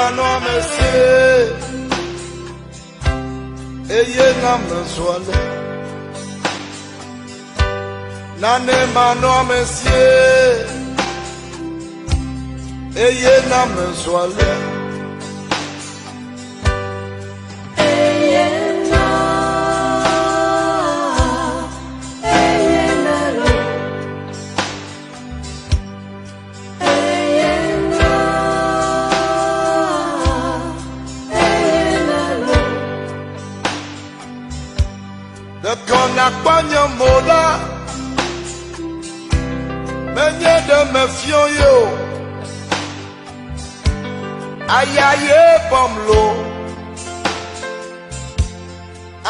manɔamesie eye na mezɔ ale. Nane manɔamesie eye na mezɔ ale. Ɖeko nàkpɔ nye mo ɖa, menye ɖe mefiɔ ye o. Aya ye bɔm lo,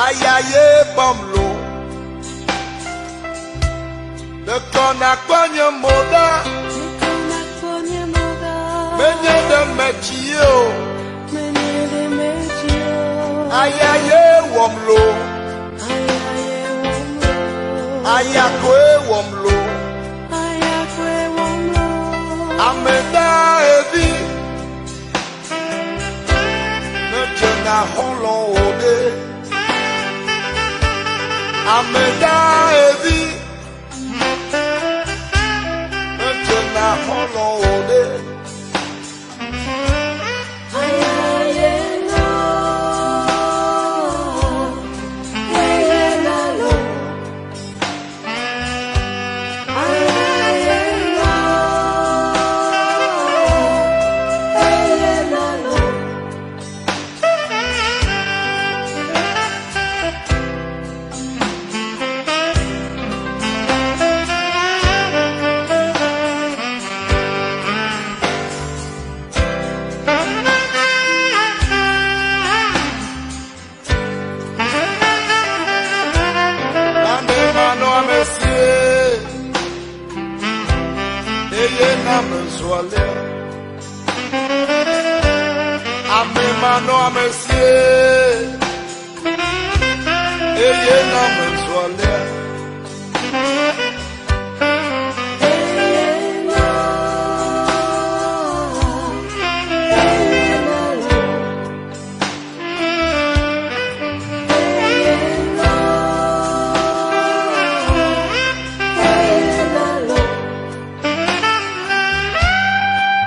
aya ye bɔm lo. Ɖeko nàkpɔ nye mo ɖa, menye ɖe metsi ye o. Aya ye wɔm lo, aya koe wɔm lo. Ame dahevi medzena xɔlɔ̃ o ɖe. Ame dahevi medzena xɔlɔ̃ o ɖe. Nane manɔamesie eye na mezu alea. Ame manɔamesie eye na mezu alea.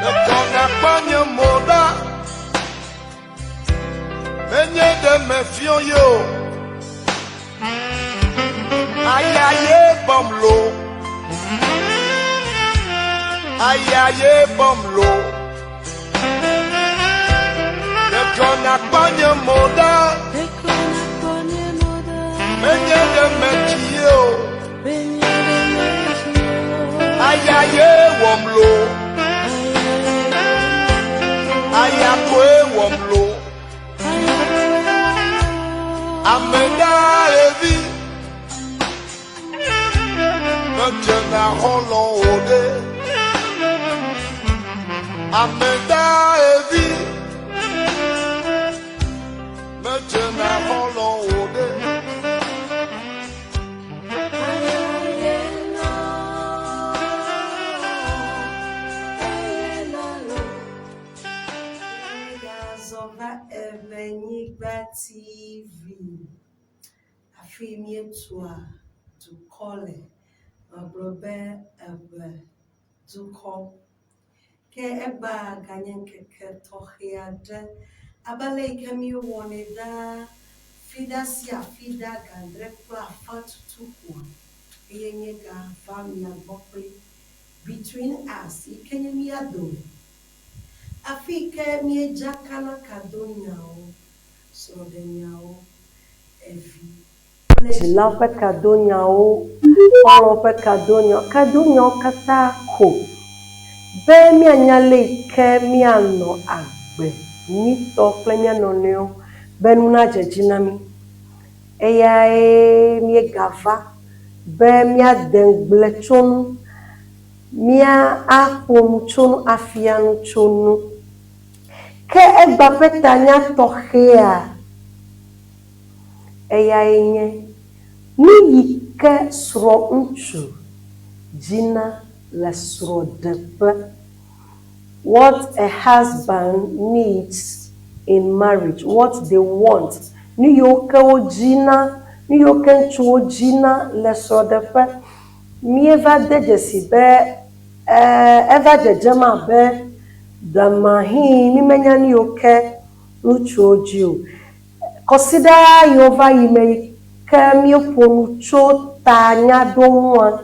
Ɖeko nàkpɔ nye mo ɖa, menye ɖe mefiɔ ye o. Aya ye bɔm lo, aya ye bɔm lo. Ɖeko nàkpɔ nye mo ɖa, menye ɖe metsi ye o. Aya ye wɔm lo, aya koe wɔm lo. Ame dahevi medzena xɔlɔ̃ o ɖe. Ame dahevi medzena xɔlɔ̃ o ɖe. Míegazɔ va Eʋenyigba TV, afi míetua dukɔ le. Magblɔ be Eʋe dukɔ. Ke egbea ganye ŋkeke tɔxɛ aɖe abe ale yi ke míewɔnɛ ɖaa fiɖa sia fiɖa ga adre kple afã tutu koa, eye míegava mia gbɔ kpli Between Us yi ke nye mía dome. Afi yi ke míedzakana kadonyawo, srɔ̃ɖenyawo, evi kple dzila ƒe kadonyawo, xɔlɔ̃ ƒe kadonyawo, kadonyawo katã ko be míanya ale yi ke míanɔ agbe nyuitɔ kple mía nɔnɔewo be nu nadze edzi na mí. Eyae míegava be míade ŋugble tso nu, míaƒo nu tso nu, afia nu tso nu. Ke egbea ƒe tanya tɔxɛa, Eyae nye nu yi ke srɔ̃ŋutsu dina le srɔ̃ɖeƒe. What a husband needs in marriage, what they want, nu yiwo ke wodzina, nu yiwo ke ŋutsuwo dzina le srɔ̃ɖeƒe. Míeva de dzesi be eva dzedzem abe ɖemahi mímenya nu yiwo ke ŋutsuwo dzi o. Kɔsiɖa yiwo va yi me yi ke míeƒo nu tso ta nya ɖo ŋua,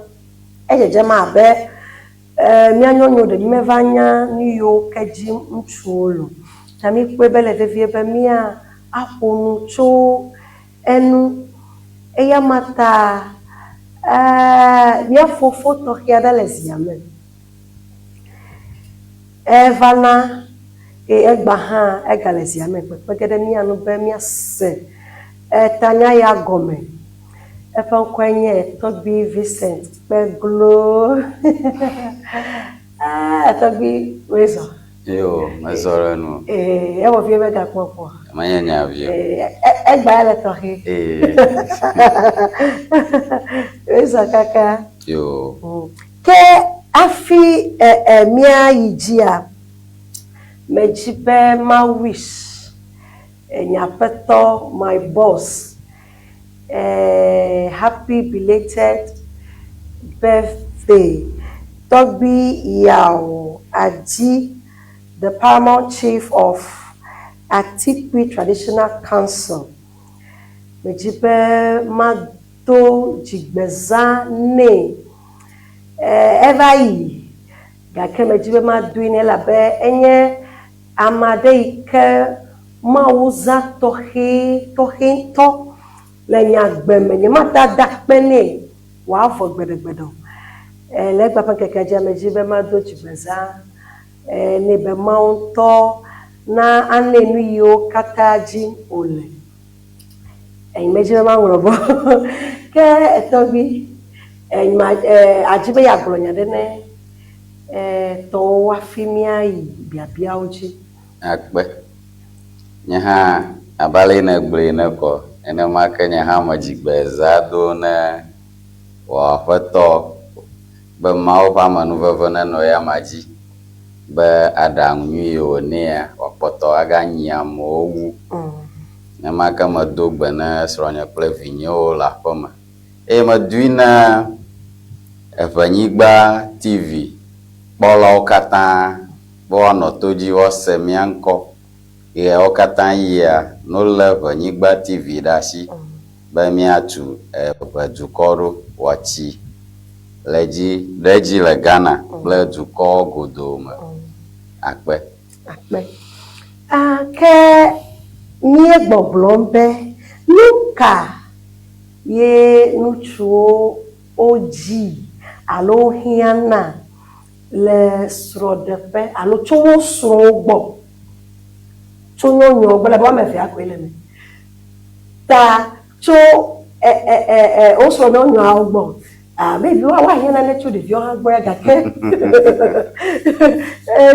edzedzem abe mía nyɔnuwo ɖe mímeva nya nu yiwo ke dim ŋutsuwo le o. Ta míkpɔe be ele vevie be mía aƒo nu tso enu. Eya ma ta mía fofo tɔxɛ aɖe le zia me. Evana eye egba hã egale zia me kpekpe ge ɖe mía nu be míase etanya ya gɔme. Eƒe ŋkɔe nye Tɔgbui Vincent Kpeglo. Ah, Tɔgbui wezɔ. Yo, mezɔ ɖe nu. Ee, ewɔ vie be gakpɔkpɔ. Menye nya vi o. Ee, egba ya le tɔxɛ. Ee. Wezɔ kaka. Yo. Ke hafi e, e, míayi dzia, medzi be ma wish nye aƒetɔ, my boss, eh, happy belated birthday, Tɔgbui Yaw Adzi, the paramount chief of Atikpui Traditional Council. Medzi be mado dzigbezã nɛ. Eh, eva yi, gake medzi be madoe nɛ elabe enye Ame aɖe yi ke Mawu zã tɔxɛ, tɔxɛ ŋutɔ le nye agbe me. Nyemate ada akpe nɛ wòavɔ gbeɖegbeɖe o. E, le egbea ƒe ŋkekea dzia, medzi be mado dzigbezã e, nɛ be Mawu ŋutɔ na anɛ nu yiwo katã dzi wòle. E, medzi be maŋlɔ be o. Ke etɔgbui, e, ma, e, àdi be yeagblɔ nya ɖe ne tɔwo hafi míayi biabiawo dzi. Akpe. Nye hã, abe ale yi nègblɔe ene kɔ, nenema ke nye hã medzi gbe zã do ne wò Aƒetɔ be Mawu ƒe amenuveve nenɔ eyama dzi, be aɖaŋu nyui yi wònɛa, wòakpɔtɔ aganyi amewo wu. Nenema ke medo gbe ne srɔ̃nye kple vinyewo le aƒeme. Eye medoe na Eʋenyigba TV kpɔlawo katã be woanɔ to dzi woase mía ŋkɔ. Ɣeawo katã yia, ne wolé Eʋenyigba TV ɖe asi be míatu Eʋe dukɔ ɖo wòatsi le edzi ɖe edzi le Ghana kple dukɔwo godoo me. Akpe. Akpe. A Ke míegbɔgblɔm be nu ka ye ŋutsuwo wodzi alo wohiãna le srɔ̃ɖeƒe alo tso wo srɔ̃wo gbɔ, tso nyɔnuawo gbɔ, elabe wo ame evea koe le eme ta tso e, e, e, e, wo srɔ̃ nyɔnuawo gbɔ. Ah, maybe wa woahiã nane tso ɖeviawo hã gbɔ ya gake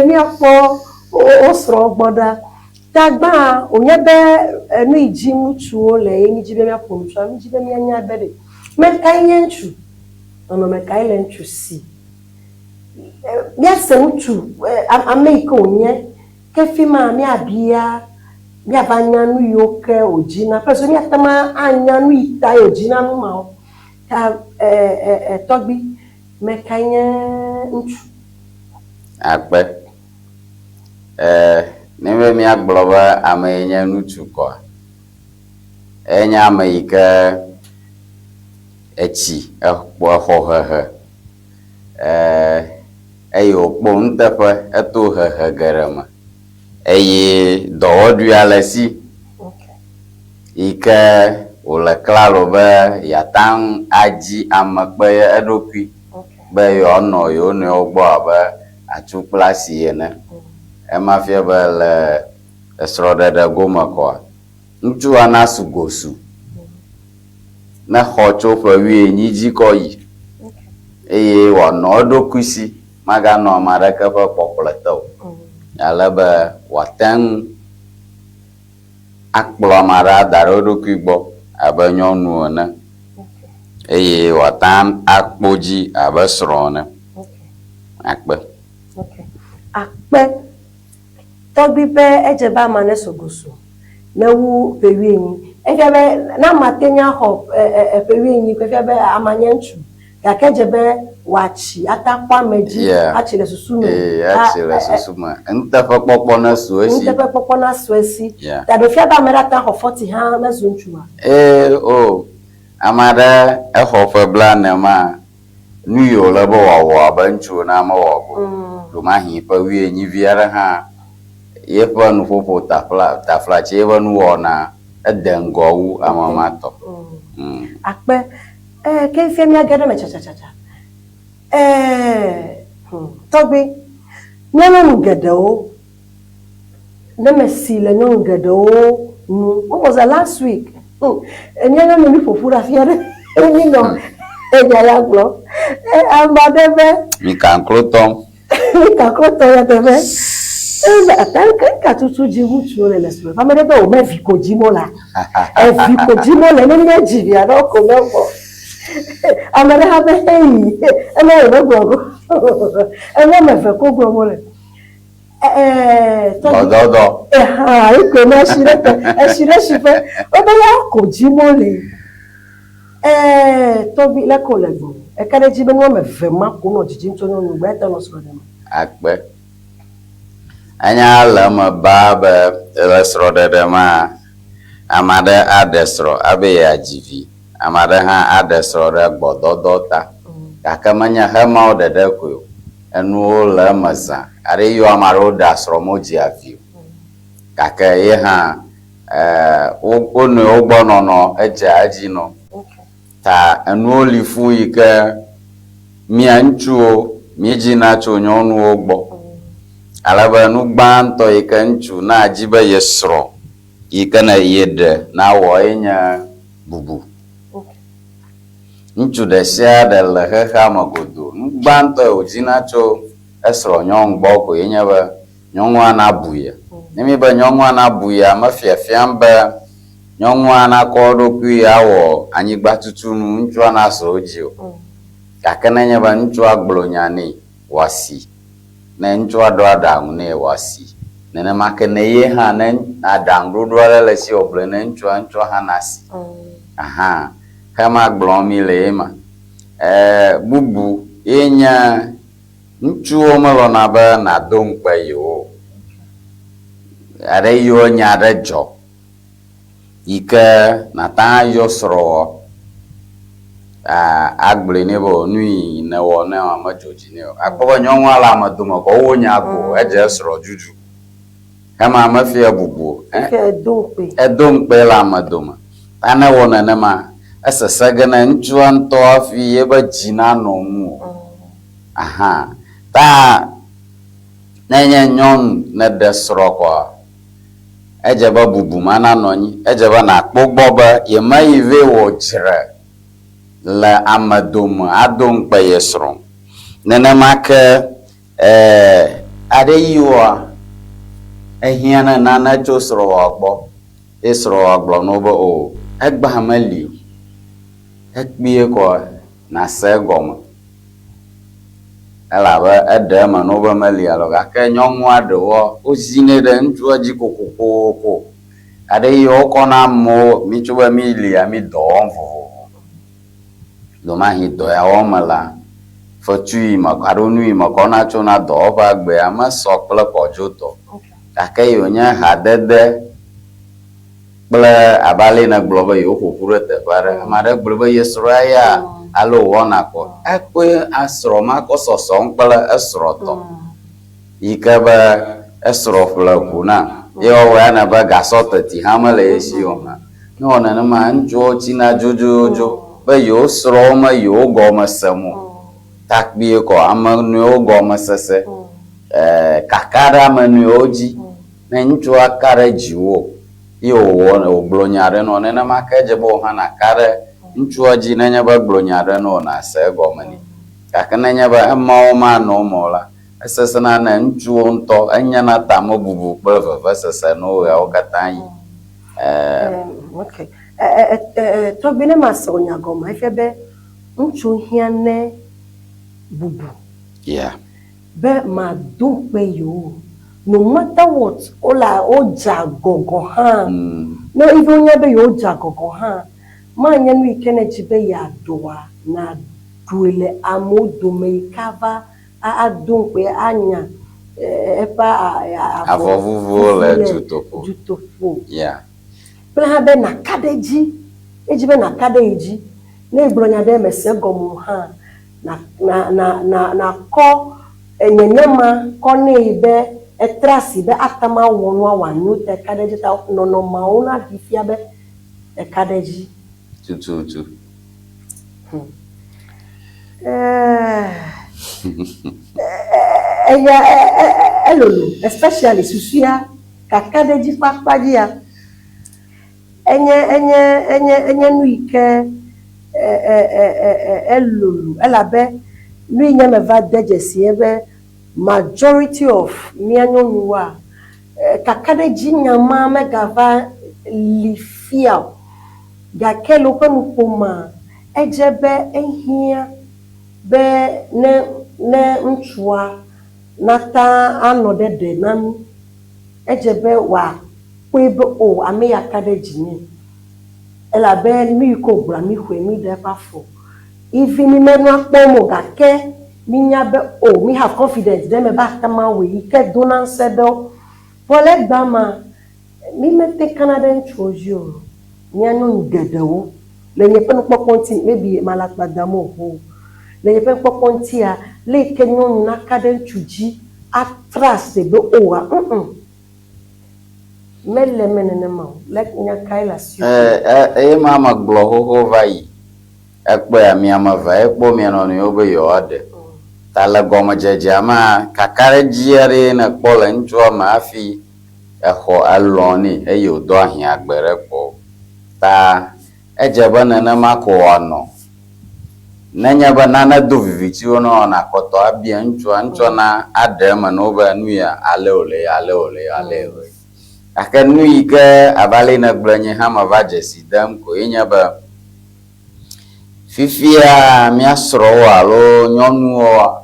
míakpɔ wo srɔ̃wo gbɔ ɖa. Ta gbã, wònye be nu yi dzi ŋutsuwo le ye mídi be míaƒo nu tso, mídi be míanya be ɖe me kae nye ŋutsu, nɔnɔme kae le ŋutsu si. Míase ŋutsu, ame yi ke wònye, ke fi ma míabia, míava nya nu yiwo ke wòdzina. Ƒe míate ŋu anya nu yi tae wòdzina nu mawo. Ta tɔgbui, me kae nye ŋutsu? Akpe. E, ne be míagblɔ be ame yi nye ŋutsu kɔa, enye ame yi ke etsi, exɔ hehe, e, eye wòkpɔ nuteƒe eto hehe geɖe me eye dɔwɔɖuia le esi yi ke wòle klalo be yeate ŋu adzi ame kpe ye eɖokui be yewoanɔ yewo nɔewo gbɔ abe atsu kple asi ene. Ema fia be le esrɔ̃ɖeɖe gome kɔa, ŋutsua nasu gosu ne xɔ tso ƒe wuienyi dzi kɔ yi eye wòanɔ eɖokui si, maganɔ ame aɖeke ƒe kpɔkplɔ te o, ale be wòate ŋu akplɔ ame aɖe ada ɖe eɖokui gbɔ abe nyɔnu ene eye wòate ŋu akpɔ dzi abe srɔ̃ ene. Akpe. Ok. Akpe. Tɔgbui be edze be amea ne sogoso ne wu ƒe wuienyi. Efia be ne amea te nya xɔ ƒe wuienyi ko efia be amea nye ŋutsu. Gake edze be wòatsi ate akpɔ ame dzi, atsi le susu me. Ee, atsi le susu me. Nuteƒekpɔkpɔ nesu esi. Nuteƒekpɔkpɔ nasu esi. Ta ɖe wòfia be ame ɖe ate axɔ fɔti hã mezu ŋutsu oa? Ee, o. Ame aɖe exɔ ƒe blaene ma, nu yi wòle be wòawɔ abe ŋutsu ene mewɔ go. Ɖomahi ƒe wuienyi vi aɖe hã, yeƒe nuƒoƒo tafla, taflatse yeƒe nuwɔna ede ŋgɔ wu ame ma tɔ. Akpe. Ee, ke fifia míage ɖe eme tsatsatsa. Ee, hmm, tɔgbi, mía nyɔnu geɖewo, ne mesi le nyɔnu geɖewo nu, what was that last week? Hmm, mía nyɔnu mi ƒoƒu ɖe afi aɖe, mi nɔ enya ya gblɔm. Ame aɖe be. Mi kanklo tɔm. Kaklɔtɔ ya teƒe. Ebe ata ka tutu dzi ŋutsuwo le le srɔ̃. Ame ɖe be wòme vi ko dzim wola. Evi ko dzim wole ne míadzi dzi via ɖewo ko ne vɔ. Ame ɖe hã be heyi eme wòme gblɔ go. Eme ame eve ko gblɔm wole. Gbɔdɔdɔ. Eha eko ne esi ɖe te esi ɖe si ƒe wobe ya ko dzim wole. Ɛɛ, tɔgbui, leke wòle gbɔwò? Èka ɖe edzi be nu woame eve ma ko nɔ dzidzim tso nyɔnuwo gbɔ, eyata nɔ srɔ̃ ɖem? Akpe. Enya le eme baa be le srɔ̃ɖeɖe mea, ame aɖe aɖe srɔ̃ abe yeadzi vi, ame aɖe hã aɖe srɔ̃ ɖe gbɔdɔdɔ ta. Gake menye xemawo ɖeɖe koe o, enuwo le eme zã. Aɖe yɔ ame aɖewo ɖea srɔ̃ medzia vi o. Gake ye hã wo wo nɔewo gbɔ nɔnɔ edzea edzi nɔ. Ta enuwo li fũ yi ke mía ŋutsuwo míedzina tso nyɔnuwo gbɔ. Ale be nu gbãtɔ yi ke ŋutsu nadzi be ye srɔ̃ yi ke ne yeɖe nawɔ ye nye bubu. Ŋutsu ɖe sia ɖe le xexea me godoo, nu gbãtɔ yi wòdzina tso esrɔ̃ nyɔnu gbɔ koe nye be nyɔnua nabu ye. Ne míebe nyɔnua nabu yea, mefiafiam be nyɔnua nakɔ eɖokui awɔ anyigbatutunu, ŋutsua nazɔ edzi o. Gake nenye be ŋutsua gblɔ nya nɛ wòasi, ne ŋutsua ɖo aɖaŋu nɛ wòasi, nenema ke ne ye hã ne aɖaŋuɖoɖo aɖe le esi wògblɔe ne ŋutsua, ŋutsua hã nasi. Ahan, xema gblɔm míle ye ma. E, bubu ye nye Ŋutsuwo melɔ̃na be nàdo ŋukpe yewo o. Ɣeaɖeɣiwo nya aɖe dzɔ yi ke nàte ŋu ayɔ srɔ̃wò agblɔe nɛ be nu yi nèwɔ ne medzɔ dzi nɛ o. Akpɔ be nyɔnua le ame dome kɔ wowɔ nya go edze esrɔ̃ dzudzu. Ema mefia bubu o. Edo ŋukpe le ame dome. Ta ne ewɔ nenema, esesẽ ge ne ŋutsua ŋutɔ hafi yeƒe dzi nanɔ ŋuwò. Aha. Ta ne enye nyɔnu nèɖe srɔ̃ kɔa, edze be bubu ma nanɔ anyi. Edze be nàkpɔ egbɔ be yemeyi vɛ wɔ dzre le ame dome ado ŋukpe ye srɔ̃ o. Nenema ke e aɖeyiwoa, ehiã ne nane tso srɔ̃wòa gbɔ ye srɔ̃wòa gblɔ na wò be o, egbea meli o. Ekpuie kɔa, nàse egɔme. Elabe eɖe eme na wo be meli alo gake nyɔnua ɖewoa, wozinɛ ɖe ŋutsua dzi kokokoko. Ɣeaɖeɣi wokɔna amewo, mí tso be mí lia, mí dɔ wɔm vovovo. Ɖewomahi dɔ ya wɔm melea, fetu yi me alo nu yi me kɔna tsona dɔwɔƒea egbea mesɔ kple kɔdzo tɔ o. Gake yi wònye hadede kple abe ale yi nègblɔ be yewoƒo ƒu ɖe teƒe aɖe, ame aɖe gblɔ be ye srɔ̃a ya ale wòwɔna kpɔ, ekpɔe asrɔ̃ ma kɔ sɔsɔm kple esrɔ̃ tɔ yi ke be esrɔ̃ ƒle ʋu na ye wɔwɔe ana be gasɔ teti hã mele ye si o hã. Ne wɔ nenema, ŋutsuwo tsina dzodzodzodzo be yewo srɔ̃wo me yewo gɔme sem o. Takpuie kɔ ame nɔewo gɔme sese, kaka ɖe ame nɔewo dzi. Ne ŋutsua ka ɖe dziwò ye wòwɔ wògblɔ nya aɖe nɔ, nenema ke edze be wò hã nàka ɖe ŋutsua dzi nenye be egblɔ nya aɖe nɔ nàse egɔme nɛ. Gake nenye be emawo manɔ eme o la, esesẽna na ŋutsuwo ŋutɔ, enyena tamebubu kple vevesese na wo ɣeawo katã ɣi. Ɛɛ. Ok. Ɛ ɛ ɛ tɔgbui ne mase wò nya gɔme efia be ŋutsu hiã ne bubu. Yeah. Be mado ŋukpe yewo o. No matter what, wole wodze agɔ gɔ̃ hã, ne even wonya be yewodze agɔ gɔ̃ hã, manye nu yi ke nèdi be yeaɖoa, nàɖoe le amewo dome yi ke ava ado ŋukpe anya eƒe avɔ vuvuwo le dutoƒo. Dutoƒo. Kple hã be nàka ɖe edzi, edzi be nàka ɖe ye dzi. Ne egblɔ nya ɖe mèse egɔme o hã, na, na, na, na, nakɔ enyanya ma kɔ nɛ be etra asi be ate ŋu awɔ nua wòanyo ta eka ɖe edzi ta nɔnɔmeawo naɖi fia be eka ɖe edzi. Tututu. Hmm. Eh, eya elolo, especially susuya kakaɖedzi ƒe akpa dzia. Enye, enye, enye, enye nu yi ke e, e, e, e, e, elolo elabe nu yi nye meva de dzesi ye be majority of mía nyɔnuwoa, e, kakaɖedzi nya ma megava li fia o. Gake le woƒe nuƒomea, edze be ehiã be ne, ne ŋutsua nata anɔ ɖe ɖe na mí. Edze be wòakpɔe be o, ame ya ka ɖe dzinye. Elabe nu yi ke wògblɔa, míxɔe, míɖe eƒe afɔ. Even mí menɔa kpɔm o gake mínya be o, mí have confidence ɖe eme be ate ŋu awɔe yi ke dona ŋusẽ ɖewo. Vɔ le egbea mea, mí mete kana ɖe ŋutsuwo dzi o. Mía nyɔnu geɖewo le nye ƒe nukpɔkpɔ ŋuti, maybe mele akpa dam o hoo. Le nye ƒe nukpɔkpɔ ŋutia, le yi ke nyɔnu naka ɖe ŋutsu dzi a trust be oa, ŋ-ŋ. Mele eme nenema o. Le nya kae le asiwò? Eye ma megblɔ xoxo va yi. Ekpɔea, mi ame evea ye kpɔ mia nɔnɔewo be yewoaɖe. Ta le gɔmedzedzea mea, kakaɖedzi aɖee nèkpɔ le ŋutsua me hafi exɔ elɔ̃ nɛ eye wòdo ahiã gbe ɖe gbɔwò. Ta edze be nenema ko wòanɔ. Nenye be nane do vivitiwo na wò nàkpɔtɔ abia ŋutsua, ŋutsua na aɖe eme na wò be nu ya ale wòle, ale wòle, ale wòle. Gake nu yi ke abe ale yi nègblɔe nye hã meva dzesi dem koe nye be fifia mía srɔ̃wo alo nyɔnuwoa,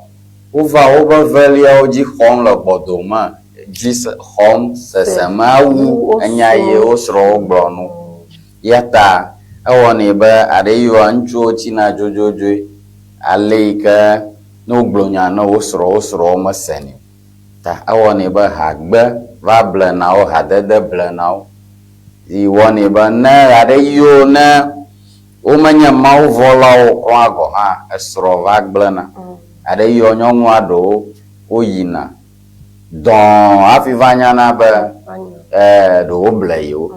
wova woƒe veliawo dzi xɔm le gbɔdome dzi xɔm seseme wu enya yi wo srɔ̃wo gblɔ nu. Eya ta ewɔnɛ be aɖeyiwoa, ŋutsuwo tsina dzodzodzoe ale yi ke ne wogblɔ nya na wo srɔ̃, wo srɔ̃wo mesenɛ o. Ta ewɔnɛ be hagbe va blena wo, hadede blena wo. Yi wɔnɛ be ne ɣeaɖeɣiwo ne womenye mawuvɔ̃lawo o kura gɔ̃ hã, esrɔ̃ va gblẽna. Ɣeaɖeɣiwoa, nyɔnua ɖewo woyina dɔ̃ɔ hafi va nyana be e ɖe woble yewo.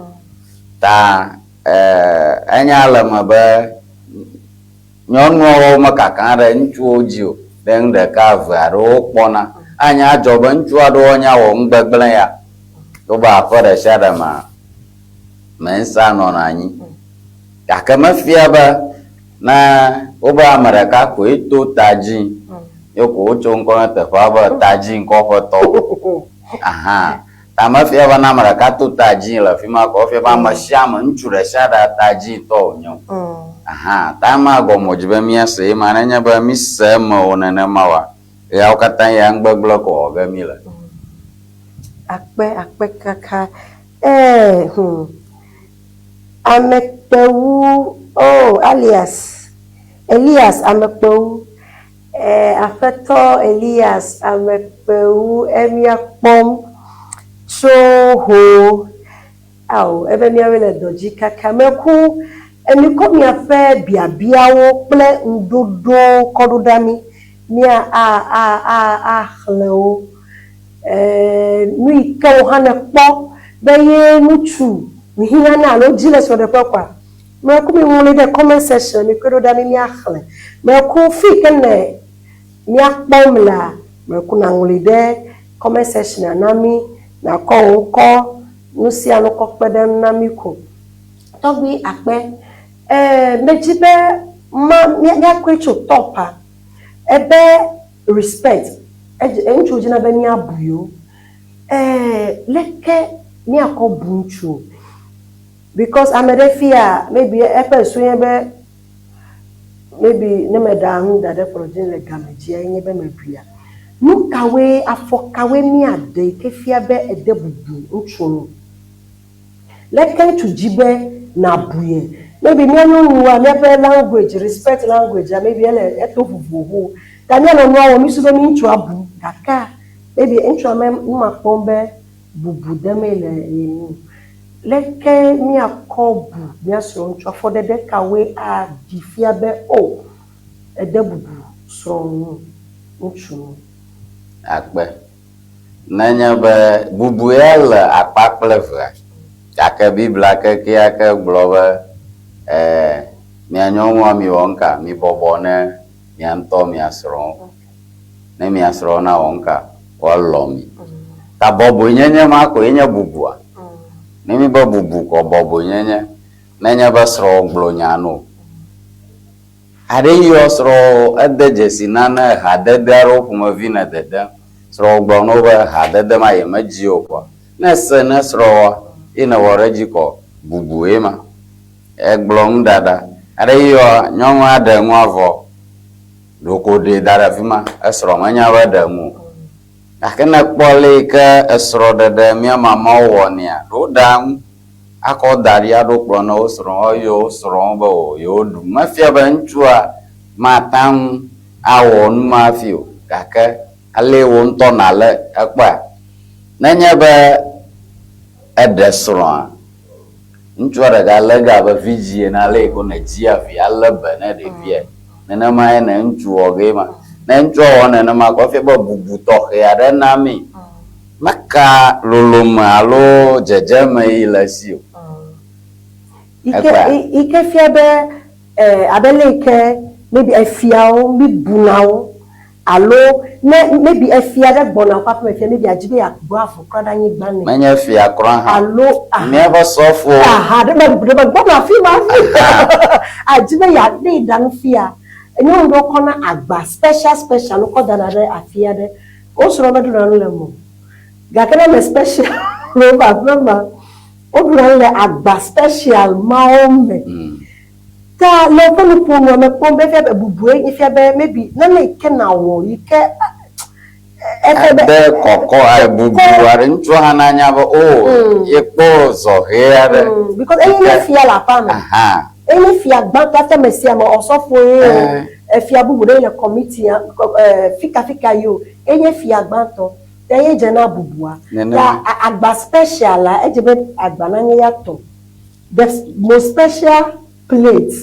Ta e enya le eme be nyɔnuawo mekakana ɖe ŋutsuwo dzi o ɖe nu ɖeka eve aɖewo wokpɔna. Anya adzɔ be ŋutsu aɖewo nya wɔ nu gbegblẽ ya. Wobe aƒe ɖe sia ɖe mea, mensa nɔna anyi. Gake mefia be ne wobe ame ɖeka koe to ta dzi ye ko wotso ŋkɔ na teƒea be tadzi ŋkɔƒetɔ. Aha. Ta mefia be ne ame ɖeka to ta dzi le afi ma ko efia be ame sia ame, ŋutsu ɖe sia ɖe ta dzi tɔ wònye o. Aha. Ta ema gɔme wòdzi be míase ye ma nenye be míse eme o nenema oa, ɣeawo katã ya nugbegblẽ ko wɔ ge míle. Akpe, akpe kaka. Ee, hum. Amekpewu, oh, alias, Elias Amekpewu. E, Aƒetɔ Elias Amekpewu, emía kpɔm tso ho. Ao, ebe míawoe le dɔ dzi kaka. Meku, emikɔ miaƒe biabiawo kple ŋuɖoɖowo kɔ ɖo ɖa mí. Mía a, a, a, axlẽ wo. E, nu yi ke wò hã nèkpɔ be ye ŋutsu hiã na alo dzi le srɔ̃ɖeƒe koa, meku miŋlɔe ɖe comment section, mikɔe ɖo ɖa mí míaxlẽ. Meku fi yi ke ne míakpɔm lea, meku nàŋlɔe ɖe comment section na mí, nàkɔ wò ŋkɔ, nu sia nu kɔ kpe ɖe eŋu na mí ko. Tɔgbui akpe. E, medzi be ma, míakɔe tso top-a. Ebe respect, edze, ŋutsuwo dzina be míabu yewo. E, leke míakɔ bu ŋutsu? Because ame ɖe fia, maybe eƒe susu nye be, maybe ne meɖa nu da ɖe kplɔ dzi le game dzia, enye be meɖuia. Nu kawoe, afɔ kawoe míaɖe yi ke fia be ède bubu ŋutsu ŋu? Leke ŋutsu dzi be nàbu ye? Maybe mía nyɔnuwoa, míaƒe language, respect language-a, maybe ele eto vovovo. Ta míanɔ nua wɔm, mísusu be mí ŋutsua bum gakea, maybe ŋutsua me nu ma kpɔm be bubu demee le ye ŋu o. Leke míakɔ bu mía srɔ̃ ŋutsua? Afɔɖeɖe kawoe aɖi fia be o, ède bubu srɔ̃wò ŋu, ŋutsu ŋu? Akpe. Nenye be bubu ya le akpa kple evea, gake Biblia kekeake gblɔ be, Ɛ̃, mia nyɔnua miwɔ nuka? Mibɔbɔ ne mia ŋutɔ mia srɔ̃wo, ne mia srɔ̃wo nawɔ nuka? Woalɔ̃ mi. Ta bɔbɔenyenye ma koe nye bubua? Ne míbe bubu kɔ bɔbɔenyenye nenye be srɔ̃wò gblɔ nya no. Aɖe yɔ srɔ̃wò ede dzesi nane hadede aɖewo ƒomevi ne dedem. Srɔ̃wò gblɔ na wò be hadede ma yemedzi o kɔa, ne ese ne srɔ̃wòa ye nèwɔ ɖe edzi kɔ, bubue ma. Egblɔ nu ɖaɖa. Aɖe yɔ nyɔnua ɖe nua vɔ, ɖeko ɖee da ɖe afi ma. Esrɔ̃ menya be eɖe nu o. Gake ne ekpɔ ale yi ke esrɔ̃ɖeɖe mía mamawo wɔnɛa, ɖe woɖea nu akɔ da ɖi aɖo kplɔ̃ na wo srɔ̃, woayɔ wo srɔ̃wo be o yewoɖu. Mefia be ŋutsua mate ŋu awɔ nu ma hafi o, gake alee wò ŋutɔ nàlé ekpɔea? Nenye be eɖe srɔ̃a, ŋutsua ɖeka lé ge abe vidzĩ ene ale yi ko nèdzia vi alé be ne ɖevia. Nenemae ne ŋutsu wɔ gee ma. Ne ŋutsua wɔ nenema ko efia be bubu tɔxɛ aɖe namee. Meka lolome alo dzedzeme yi le esi o. Yi ke, yi ke fia be abe le yi ke maybe efiawo mi buna wo alo ne maybe efia ɖe gbɔna woƒe aƒeme fia maybe adzi be yeagbɔ avɔ kura ɖe anyigba nɛ. Menye fia kura hã. Alo aha. Míaƒe sɔfowo. Aha ɖe me ɖe me gbɔna afi ma hafi. Adzi be yea ne yeɖa nu fia nyɔnu ɖewo kɔna agba special special wokɔ dana ɖe afi aɖe. Wo srɔ̃ meɖuna nu le eme o. Gake ne ame special le woƒe aƒe mea, woɖuna nu le agba special mawo me. Ta le woƒe nuƒonua mekpɔm be efia be bubue nye fia be maybe nane yi ke nàwɔ yi ke efe be Ade kɔkɔ aɖe bubu aɖe ŋutsua hã nanya be o yekpɔ zɔhɛ aɖe. Because enye nye fia le aƒea me. Enye fia gbãtɔ hafi ame sia ame ɔsɔfo ye o, efia bubu ɖe le kɔmitia fikafika ye o, enye fia gbãtɔ. Ta ye dze na bubua. Ta agba special la, edze be agba nanye ya tɔ. The most special plate.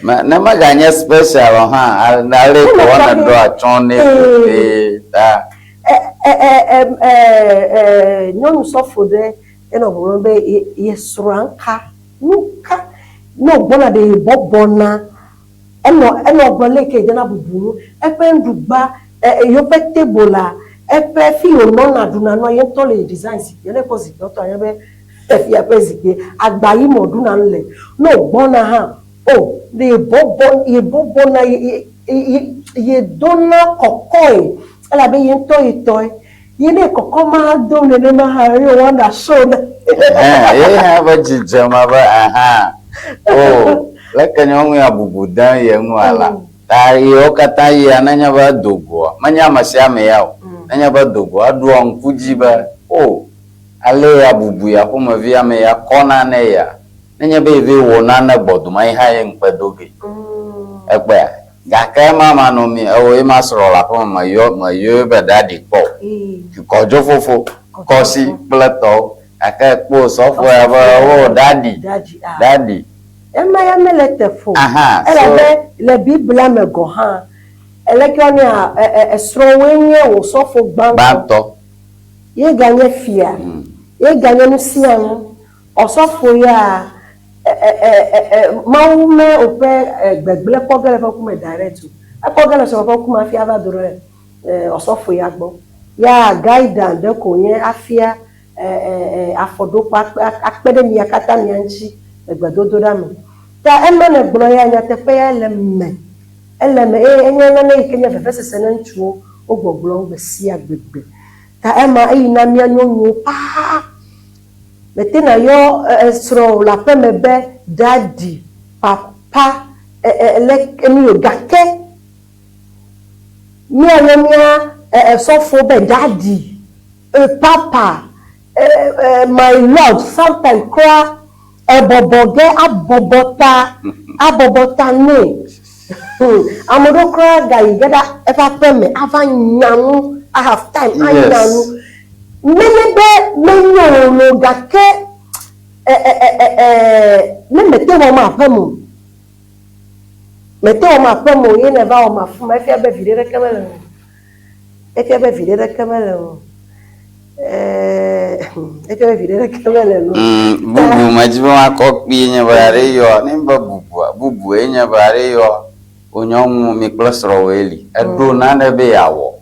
Me, ne meganye special o hã, ale ko woane ɖo atsyɔ̃ nɛ ko tee ta. Nyɔnu sɔfo ɖe enɔ gbɔgblɔm be ye srɔ̃a ŋka. Nuka ne wògbɔna ɖe yebɔbɔna? Enɔ enɔ gblɔ leke yedena bubu ŋu. Eƒe nuɖugba, e yewoƒe table la, eƒe fi yi wònɔna ɖuna nua, ye ŋutɔ le design zikpuia. Ne ekpɔ zikpuia ŋutɔ anya be efia ƒe zikpui. Agba yi me wòɖuna nu le. Ne wògbɔna hã, o ɖe yebɔbɔ yebɔbɔna ye ye ye yedona kɔkɔe elabe ye ŋutɔ ye tɔe. Ye ne kɔkɔ ma do nenema hã ye wòana show na. Ɛhɛn, ye hã ƒe dzidzeme be ahã, o, leke nyɔnu ya bubu dem ye ŋu alea. Ta yewo katã yia nenye be edo goa, menye ame sia ame ya o, nenye be edo goa, eɖoa ŋku dzi be, o, ale ya bubu ya ƒomevi ame ya kɔna nɛ ya, nenye be yevɛ wɔ nane gbɔdome ye hã ye ŋukpe do gee. Ekpɔea? Gake ema manɔmee, ewɔ ye ma srɔ̃ le aƒeme meyɔ meyɔe be daddy kpɔ o. Kɔdzo fofo, kɔsi kple tɔwo. Gake ekpɔ osɔfo ya be oh daddy, daddy. Ema ya mele eteƒe o. Aha, so. Elabe le Biblia me gɔ̃ hã, leke woanɛa, esrɔ̃wòe nye wò sɔfo gbãtɔ. Gbãtɔ. Ye ganye fia. Ye ganye nusianu. Ɔsɔfo ya, Mawu me woƒe gbegblẽ kpɔ ge le eƒe ŋkume direct o. Ekpɔ ge le srɔ̃ ƒe ŋkume hafi ava do ɖe ɔsɔfo ya gbɔ. Ya guidance ɖe ko wònye afia afɔɖoƒe akpe ɖe mia katã mia ŋuti le gbedodoɖa me. Ta ema nègblɔ ya nyateƒe ya ele eme. Ele eme eye enye nane yi ke nye vevesese ne ŋutsuwo wogbɔgblɔm gbe sia gbegbe. Ta ema eyi na mía nyɔnuwo paa. Mete na yɔ srɔ̃wò le aƒeme be daddy, papa, leke nu o gake míayɔ mía Esɔfo be daddy, papa, my lord, sometimes kura ebɔbɔ ge abɔbɔ ta, abɔbɔ ta nɛ. Ame ɖewo kura gayi ge ɖe eƒe aƒe me ava nya nu, I have time anya nu. Nenye be menyo o loo gake ne mete wɔm aƒe me o, mete wɔm aƒe me o ye nèva wɔm afima, efia be viɖe ɖeke mele ŋu o. Efia be viɖe ɖeke mele ŋu o. Efia be viɖe ɖeke mele ŋu o. Bubu medzi be makɔ kpuie nye be aɖe yɔ, ne be bubua, bubue nye be aɖe yɔ wò nyɔnu mi kple srɔ̃wòe li. Eɖo nane be yeawɔ.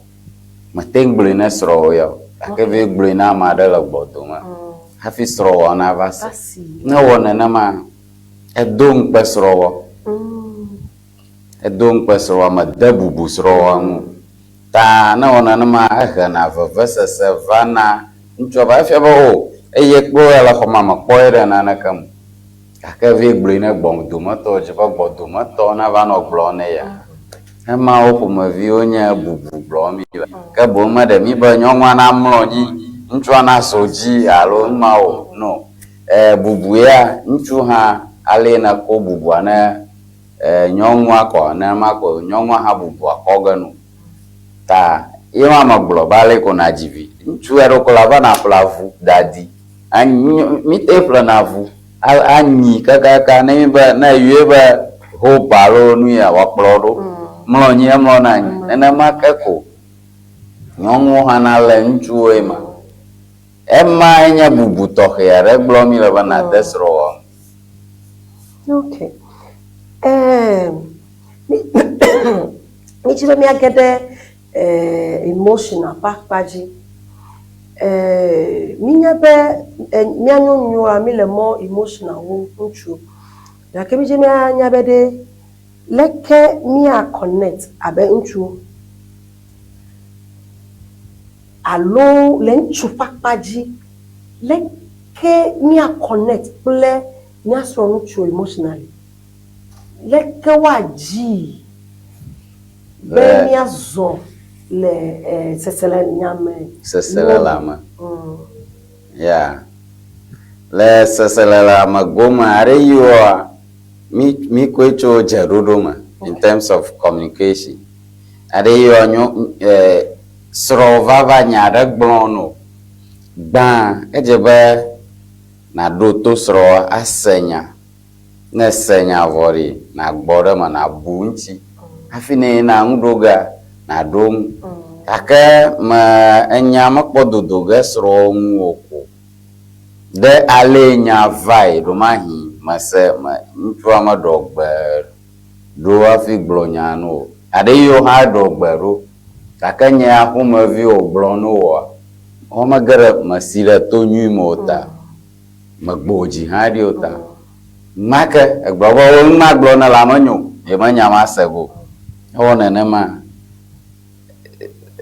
Mete ŋu gblɔe ne srɔ̃wò ya o, gake vɛ gblɔe na ame aɖe le gbɔdome hafi srɔ̃wòa nava se. Ne ewɔ nenema, edo ŋukpe srɔ̃wòa. Edo ŋukpe srɔ̃wòa, mede bubu srɔ̃wòa ŋu o. Ta ne ewɔ nenema, ehena vevesese vana ŋutsua va. Efia be o, eye kple wò ya le xɔ ma me kpɔe ɖe naneke me o. Gake vɛ gblɔe ne gbɔdometɔ dzi be gbɔdometɔ nava nɔ gblɔm nɛ ya. Emawo ƒomeviwo nye bubu gblɔm mi le. Ke boŋ meɖe mi be nyɔnua namlɔ anyi, ŋutsua nazo dzi alo numawo o. No. E, bubu ya, ŋutsu hã alee nèko bubua ne e, nyɔnua kɔ, nenema ko nyɔnua hã bubua kɔ ge no. Ta ye ma megblɔ be ale ko nàdzi vi. Ŋutsu ya ɖeko la va nàƒle avu dadi. Anyi, mí te ƒlena avu anyi kakaka ne mí be ne eyɔe be hope alo nu ya wòakplɔ ɖo. Mlɔ anyi emlɔna anyi. Nenema ke ko nyɔnuwo hã nalé ŋutsuwoe ma. Emae nye bubu tɔxɛ aɖe gblɔm mí le be nàde srɔ̃wòa ŋu. Ok. Ehm, mídi be míage ɖe emotional ƒe akpa dzi. Mínya be mía nyɔnuwoa, míle more emotional wu ŋutsuwo. Gake mídi be míanya be ɖe leke mía connect abe ŋutsuwo alo le ŋutsu ƒe akpa dzi, leke mía connect kple mía srɔ̃ ŋutsuwo emotionally? Leke woadzii be míazɔ le seselelãme? Seselelãme. Ya. Le seselelãme gome aɖe yiwoa, mí míkɔe tso dzeɖoɖo me in terms of communication. Aɖe yiwoa nyɔ srɔ̃wò va va nya aɖe gblɔ no. Gbã edze be nàɖo to srɔ̃wòa ase nya. Ne èse nya vɔ ɖi, nàgbɔ ɖe eme, nàbu eŋuti hafi ne yina ŋu ɖo gea, nàɖo eŋu. Gake me enya mekpɔ dodo ge srɔ̃wò ŋu o ko. Ɖe alee nya vae ɖomahi mese me ŋutsua meɖɔ gbe ɖo hafi gblɔ nya no o. Aɖe yiwo hã eɖɔ gbe ɖo gake nye ya ƒomevi wògblɔ no oa, womege ɖe mesi ɖe to nyui me o ta. Megbɔ dzi hã ɖi o ta. Ma ke, egblɔ be wo nu ma gblɔ ne la menyo, ye menya ma se go. Ewɔ nenema.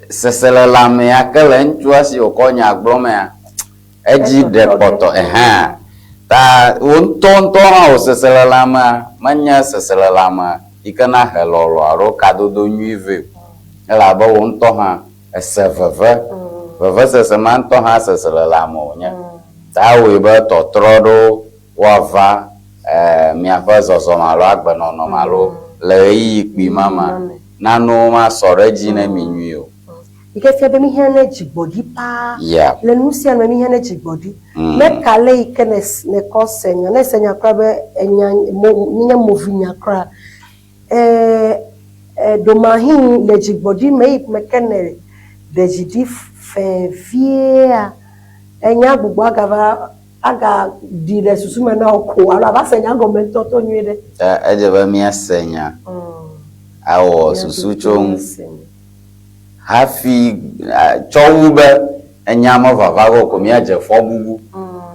Seselelãmea ke le ŋutsua si wòkɔ nya gblɔ mea, edzi ɖe kpɔtɔ ehã. Ta wò ŋutɔ ŋutɔ hã wò seselelãmea menye seselelãme yi ke na he lɔlɔ alo kadodo nyui vɛ o. Elabe wò ŋutɔ hã Ese veve. Vevesese ma ŋutɔ hã seselelãme wònye. Ta ewɔe be tɔtrɔ ɖewo woava miaƒe zɔzɔme alo agbenɔnɔ me alo le ɣeyiɣi kpui ma mea, nanewo masɔ ɖe edzi ne mi nyuie o. Yi ke fia be míhiã ne dzigbɔɖi paa. Le nu sia nu me míhiã ne dzigbɔɖi. Ne ka le yi ke nèkɔ se nya, ne ese nya kura be enya nye movinya kura, Ẽ, ɖomahi le dzigbɔɖi me yi me ke ne ɖe dzi ɖi fɛ̃ viea, enya gbugbɔ agava agaɖi le susu me na wò ko alo ava se nya gɔme ŋutɔŋutɔ nyuie ɖe. Ta edze be míase nya awɔ susu tso eŋu hafi tsɔ wu be enya mevava ge o ko míadze fɔbubu.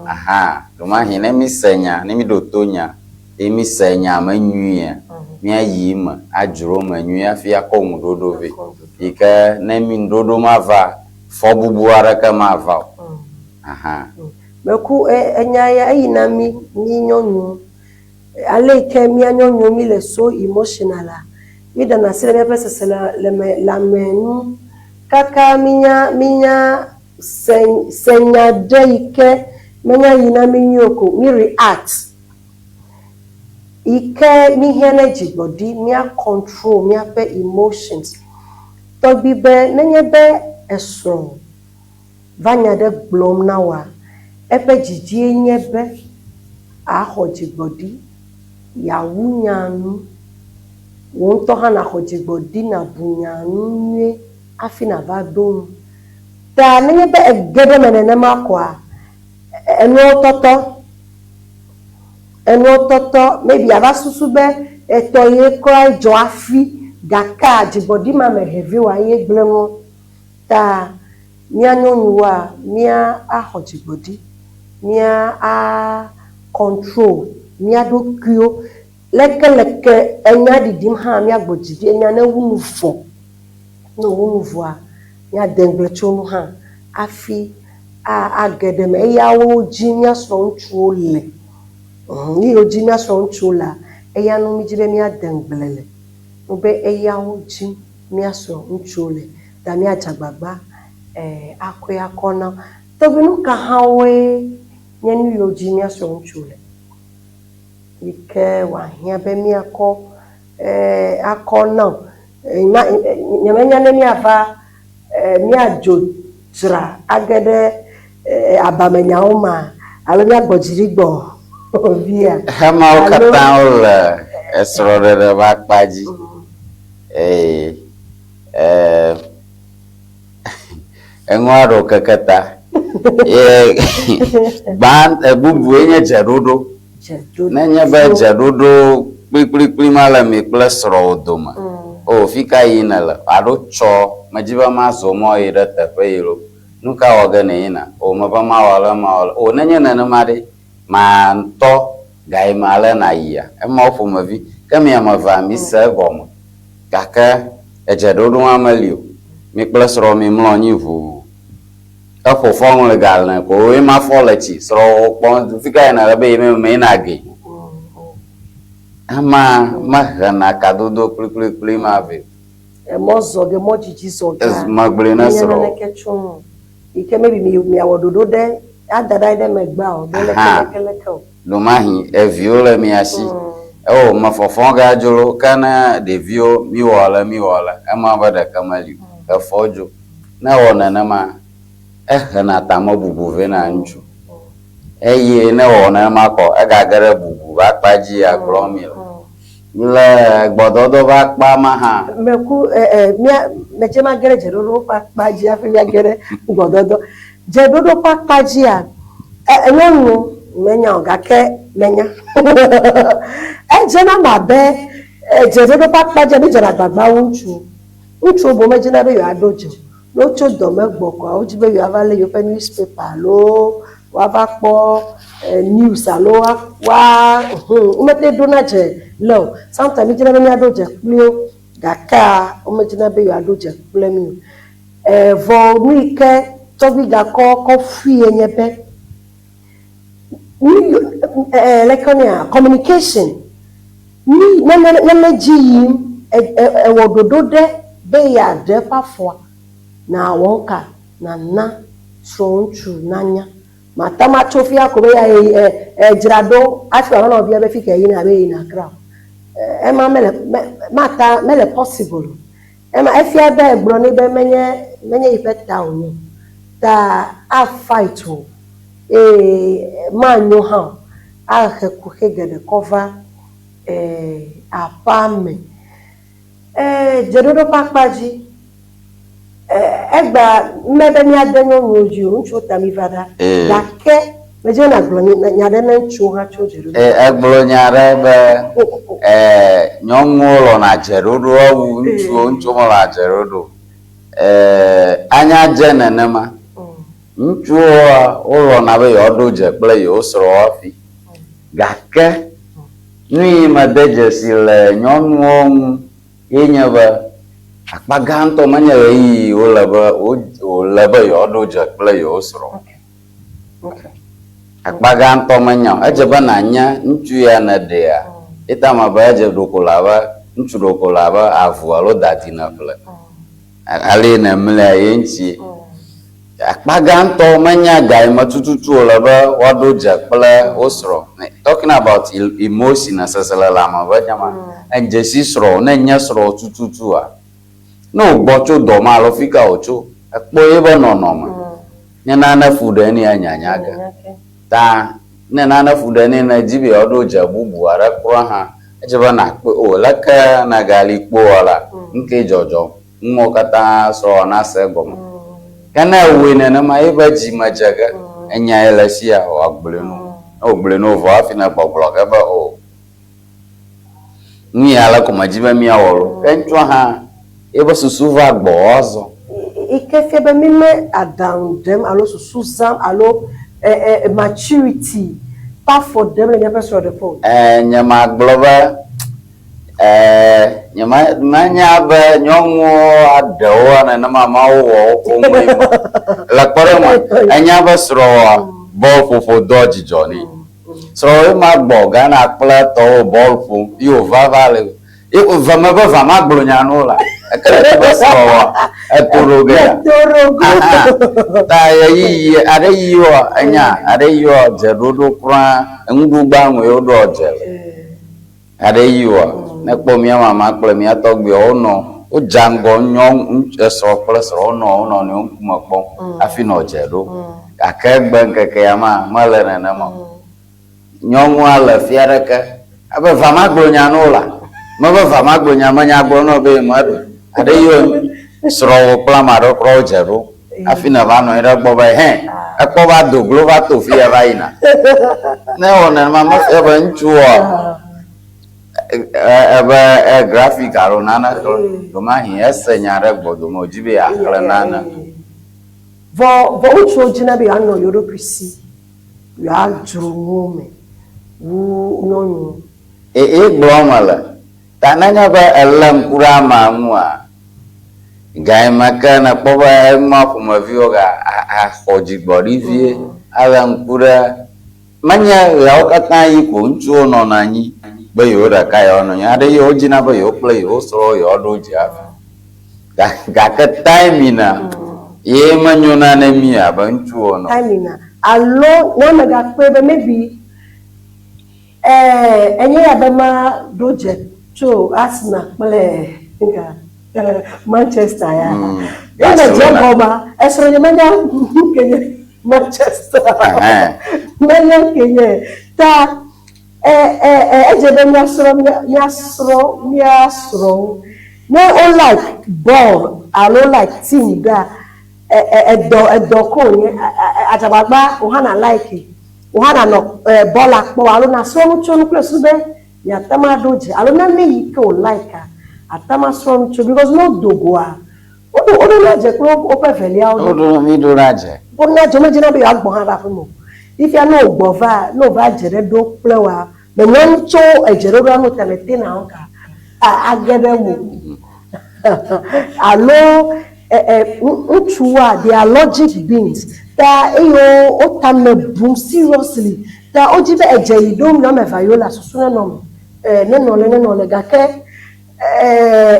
Aha, ɖomahi ne míse nya, ne míɖo to nya, Ye míse nya me nyuiea, míayi eme adzro eme nyuie hafi akɔ ŋuɖoɖo vɛ. Yi ke ne mí ŋuɖoɖo mava, fɔbubu aɖeke mava o. Ahan. Meku enya ya eyi na mí, mí nyɔnuwo. Ale yi ke mía nyɔnuwo míle so emotional-a, míɖena asi le míaƒe seselelãme ŋu. Kaka mínya mínya se se nya ɖe yi ke menya yi na mí nyuie o ko mí react. Yi ke míhiã ne dzigbɔɖi mía control míaƒe emotions. Tɔgbi be nenye be esrɔ̃ va nya ɖe gblɔm na wòa, eƒe didzie nye be axɔ dzigbɔɖi, yeawu nyaa nu. Wò ŋutɔ hã nàxɔ dzigbɔɖi nàbu nyaa ŋu nyuie hafi nàva ɖo ŋu. Ta nenye be ège ɖe eme nenema koa, enuawo tɔtɔ. Enuawo tɔtɔ, maybe àva susu be etɔ ye kura dzɔ hafi gakea dzigbɔɖi ma me he vɛ wòa ye gblẽ nua. Ta mía nyɔnuwoa, mía axɔ dzigbɔɖi, mía a control mía ɖokuiwo. Leke leke enya ɖiɖim hã mía gbɔ dzi ɖi enya ne wu nu vɔ. Ne wu nu vɔa, mía de ŋgble tso nu hã hafi a age ɖe eme. Eyawo dzi mía srɔ̃ ŋutsuwo le. Nu yiwo dzi mía srɔ̃ ŋutsuwo lea, eya nu mídzi be mía de ŋgble le. Wobe eyawo dzi mía srɔ̃ ŋutsuwo le. Ta míadze agbagba akɔe akɔ na wo. Tɔgbi nu ka hãwoe nye nu yiwo dzi mía srɔ̃ ŋutsuwo le yi ke wòahiã be míakɔ akɔ na wo? Nyemenya ne míava míadzo dzra age ɖe abamenyawo mea alo míagbɔ dzi ɖi gbɔ via. Emawo katã wole esrɔ̃ɖeɖe ƒe akpa dzi. Eye Ɛɛ, eŋua ɖo keke ta. Ye gbã bubue nye dzeɖoɖo. Nenye be dzeɖoɖo kplikplikpli ma le mi kple srɔ̃wò dome, o fi ka yim nèle? Alo tsɔ medi be mazɔ mɔ yi ɖe teƒe yi loo, nu ka wɔ ge nèyina? O mebe mawɔ ale, mawɔ ale. O nenye nenema ɖe, matɔ gayime ale nàyia? Emawo ƒomevi. Ke mi ame evea mise egɔme. Gake edzeɖoɖo hã meli o. Mi kple srɔ̃wò mimlɔ anyi ʋuu. Eƒo fɔŋli ga lẽ ko woe ma fɔ le tsi. Srɔ̃wò kpɔ fi ka yina le be yeme meyina gee. Ema mehena kadodo kplikplikpli ma vɛ o. Emɔ zɔ ge, mɔ dzidzi zɔ gea, Megblɔe na menye srɔ̃wò. naneke tso ŋu o. Yi ke maybe mi miawɔ ɖoɖo ɖe ada ɖe anyi ɖe megbea o, be leke leke leke o. Ɖomahi eviwo le mia si. Eo mefɔfɔ ga dzro ke ne ɖeviwo miwɔ ale miwɔ ale ema be ɖeke meli o. Efɔ dzo. Ne ewɔ nenema ehena tamebubu vɛ na ŋutsu. Eye ne ewɔ nenema kɔ egage ɖe bubu ƒe akpa dzi ya gblɔm mi le. Le gbɔdɔdɔ ƒe akpa ma hã. Meku e e mía medze mage ɖe dzeɖoɖo ƒe akpa dzi hafi míage ɖe gbɔdɔdɔ. Dzeɖoɖo ƒe akpa dzia, e nyɔnu menya o gake menya. Edze nam abe dzeɖoɖo ƒe akpa dzia míedzena agbagba wu ŋutsuwo. Ŋutsuwo boŋ medzina be yewoaɖo dze o. Ne wotso dɔ me gbɔ koa, wodzi be yewoava lé yewoƒe newspaper alo woava kpɔ news alo woa hum womete ɖona dze le o. Sometimes mídzina be míaɖo dze kpli wo gakea womedzina be yewoaɖo dze kple mí o. Vɔ nu yi ke tɔgbui gakɔ kɔ ƒui nye be nu leke wonɛa communication nu ne ne le edzi yim ewɔ ɖoɖo ɖe be yeaɖe eƒe afɔa nawɔ nuka nana srɔ̃ŋutsu nanya. Mate ŋu atso fia ko be edzra ɖo hafi wòava nɔ bia be fi ka yeyina abe yeyina Accra o. Ema mele mata mele possible o. Ema efia be egblɔ nɛ be menye menye yiƒe ta wònye o. Ta a fight o eye manyo hã o. Ahe kuxi geɖe kɔ va aƒea me. Dzeɖoɖo ƒe akpa dzi. Egbea mebe míade nyɔnuwo dzi o, ŋutsuwo ta míva ɖa. Gake medzi be nàgblɔ nya ɖe ne ŋutsuwo hã tso dzeɖoɖo. Egblɔ nya ɖe be nyɔnuwo lɔ̃na dzeɖoɖo wu ŋutsuwo, ŋutsuwo melɔ̃na dzeɖoɖo o. Anya dze nenema. Ŋutsuwoa, wolɔ̃na be yewoaɖo dze kple yewo srɔ̃wo hafi. Gake nu yi mede dzesi le nyɔnuwo ŋu ye nye be, akpa gãtɔ menye ɣeyiɣi wole be wòle be yewoaɖo dze kple yewo srɔ̃. Akpa gãtɔ menya o. Edze be nànya ŋutsu ya nèɖea, ye ta mebe edze ɖoko le abe ŋutsu ɖoko le abe avu alo dadi nèƒle. Ale nèmlea ye ŋuti. Akpa gãtɔ menya ga yi me tututu wòle be woaɖo dze kple wo srɔ̃. Talking about emotion, seselelãme ƒe nya ma, edze si srɔ̃wò, ne enye srɔ̃wò tututua, ne wògbɔ tso dɔ me alo fi ka wòtso, ekpɔ eƒe nɔnɔme. Ne nane fu ɖe nɛ enyanya ge. Ta ne nane fu ɖe nɛ ne edzi be yeaɖo dze bubu aɖe kura hã, edze be nàkpɔe o leke nègali kpɔa la, nu kae dzɔdzɔm? Nu mawo katã srɔ̃wò nase egɔme. Ke ne ewɔe nenema eƒe dzi medze ge, enyae le esia wòagblɔe na wò. Ne wògblɔe na wò vɔ hafi nègbɔgblɔ ge be o, Nu ya ale ko medi be míawɔ loo. Ke ŋutsua hã, eƒe susu va gbɔwò azɔ. Yi ke fia be míle aɖaŋu ɖem alo susu zãm alo maturity ƒe afɔ ɖem le míaƒe srɔ̃ɖeƒe o. Ẽ, nyemagblɔ be, ẽ, nyemenya be nyɔnuwo aɖewo nenema Mawu wɔ wo koŋue ma. Le kpɔɖeŋu me, enya be srɔ̃wòa, bɔlƒoƒo doa dzidzɔ nɛ. Srɔ̃wòe ma gbɔ Ghana kple tɔwò bɔl ƒom ye wòva va le ye ve me be va ma gblɔ nya no la eke ɖe be srɔ̃wòa eto ɖo ge ya. Aha ta ɣeyiɣi aɖe yiɔ enya aɖe yiɔ dzeɖoɖo kura enuɖugba ŋue woɖoa dze le. Ɣeaɖeɣi oa, ne èkpɔ mía mama kple mía tɔgbuiawo wonɔ wodze ŋgɔ nyɔnu, esrɔ̃ kple srɔ̃ wonɔ wo nɔnɔewo ŋkume kpɔm hafi nɔ dze ɖom. Gake egbe ŋkekea mea, mele nenema o. Nyɔnua le fia ɖeke ebe va magblɔ nya na wò la, mebe va magblɔ nya, menya gblɔ na wò be yemeɖo. Ɣeaɖeɣi o, srɔ̃wò kple ame aɖewo kura wodze ɖom hafi nèva nɔ anyi ɖe egbɔ be hɛ, ekpɔ va do glo va to fiya va yina. Ne ewɔ nenema mefia be ŋutsua ebe graphic alo nane xlẽ, ɖomahi ese nya ɖe gbɔdome wòdi be yeaxlẽ nane. Vɔ vɔ ŋutsuwo dina be yewoanɔ yewo ɖokui si, yewoadzro nuwo me wu nyɔnuwo. Eye gblɔm mele. Ta nenye be èlé ŋku ɖe amea ŋua, gayime ke nèkpɔ be enua ƒomeviwo ga axɔ dzigbɔɖi vie alé ŋku ɖe. Menye ɣeawo katã ɣi ko ŋutsuwo nɔna anyi be yewo ɖeka yewoanɔ anyi. Ɣeaɖeɣi wodzina be yewo kple yewo srɔ̃wo yewoaɖo dze hafi. Gake timing-a ye menyona ne mí abe ŋutsuwo ene o. Timing-a alo ne ame gakpɔe be maybe Ɛɛ, enye ya be maɖo dze tso Arsenal kple Manchester ya. Ye me dze gɔmea, esrɔ̃nye menya nu ke nye Manchester. Menya nu ke nye. Ta edze be míasrɔ̃ míasrɔ̃ mía srɔ̃wo. Ne wo like bɔl alo like team ɖea, edɔ edɔ ko wònye. Adzagbagba wò hã na like. Wò hã nànɔ bɔla kpɔm alo nàsrɔ̃ nu tso nu kple susu be yeate ŋu aɖo dze alo nane yi ke wò like-a, àte ŋu asrɔ̃ nu tso because ne wodo goa, woɖo woɖona dze kple woƒe eveliawo ɖo. Woɖo míɖona dze. Woɖona dze, womedzina be yewoagbɔ hã va aƒeme o. Fifia ne wògbɔ va, ne wòva dze ɖe ɖo kple wòa, mènya nu tso edzeɖoɖoa ŋu o ta mètena wo ga age ɖe eme o. Alo ŋutsuwoa, they are logic beings ta eye wo tame bum seriously ta wodzi be edze yi ɖom yewo ame evea yewo la susu nenɔ eme nenɔ le nenɔ le gake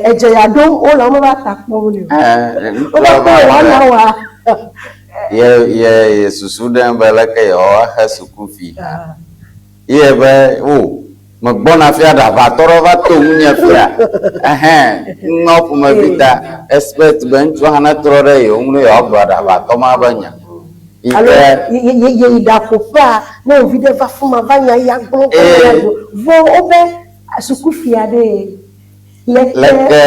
edze ya ɖom wole womeva ta kpɔm nɛ o. Wova kpɔ wɔna wa. Ye ye susu ɖem be leke yewoaxe sukufi. Ye be, O, megbɔna fia ɖe aʋatɔ ɖe va to ŋunye fia. Ɛhɛn, ŋɔ ƒomevi ta expect be ŋutsua hã netrɔ ɖe yewo ŋu ne yewoagblɔ ɖe aʋatɔ ma be nya. Yi Alo ke ye ye ye yi ɖaƒoƒea, ne wò viɖe va fima va nya ya gblɔ gblɔ ya gblɔ. Vɔ wobe sukufia ɖee, leke Leke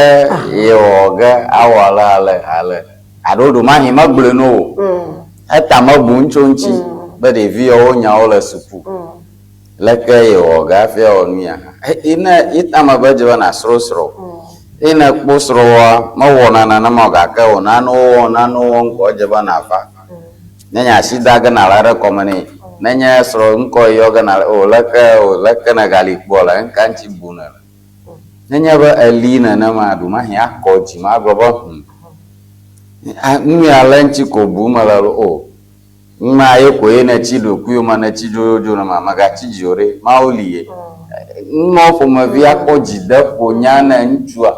yewɔ ge awɔ ale ale ale. Alo ɖomahi megblɔe na wo o. Eta mebu ŋutsu ŋuti be ɖevi yawo nya wo le suku. Leke yewɔ ge hafi awɔ nu ya? Ne eta me be edze be nàsrɔ̃ srɔ̃. Eye ne èkpɔ srɔ̃wòa, mewɔna nenema o gake wò nanewo wɔm, nanewo wɔm ko edze be nàva. Nenye asi da ge nàle ɖe kɔme nɛ, nenye srɔ̃ ŋkɔ yɔ ge nàle o leke o leke nègali kpɔa le ŋka ŋuti bum nèle. Nenye be èli nenema, ɖomahi akɔ dzi me agblɔ be, Hum, nu ya le eŋuti ko bum mele loo. O, nu ma ye koe nètsi ɖokuiwò me, nètsi dzodzodzoe nenema, mègatsi dzi o ɖe, Mawu li ye. Nu mawo ƒomevi akpɔ dzideƒo nya ne ŋutsua.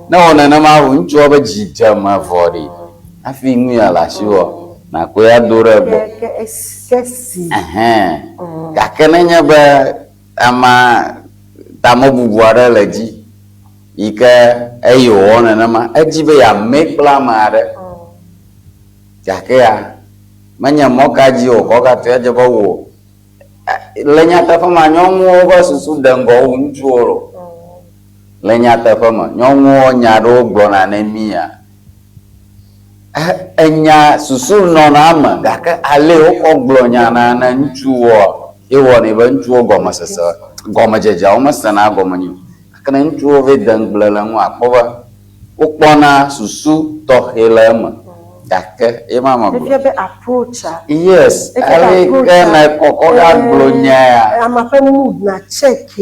Ne wɔ nenema vɔ ŋutsua be dzi dze eme vɔ ɖi hafi nu ya le asiwò nàkɔe ado ɖe egbɔ. Ɛhɛn. Gake nenye be amea tamebubu aɖe le edzi yi ke eye wòwɔ nenema, edi be yeamee kple ame aɖe. Gake ya menye mɔ ka dzi wòkɔ gatoe edze be wò Le nyateƒe me, nyɔnuwo ƒe susu de ŋgɔ wu ŋutsuwo lo. Le nyateƒe me, nyɔnuwo nya aɖewo gblɔna ne mía. Enya susu nɔna eme gake ale wokɔ gblɔ nya na ne ŋutsuwoa, ye wɔnɛ be ŋutsuwo gɔmesese, gɔmedzedzea womesena egɔme nyuie o. Gake ne ŋutsuwo vɛ de ŋugble le eŋua, àkpɔ be Wokpɔna susu tɔxɛ le eme gake ye ma megblɔ. Efia be approach-a. Yes, Efia be ale ke approach-a. ne kɔkɔ ga gblɔ nya ya. Amea ƒe mood na check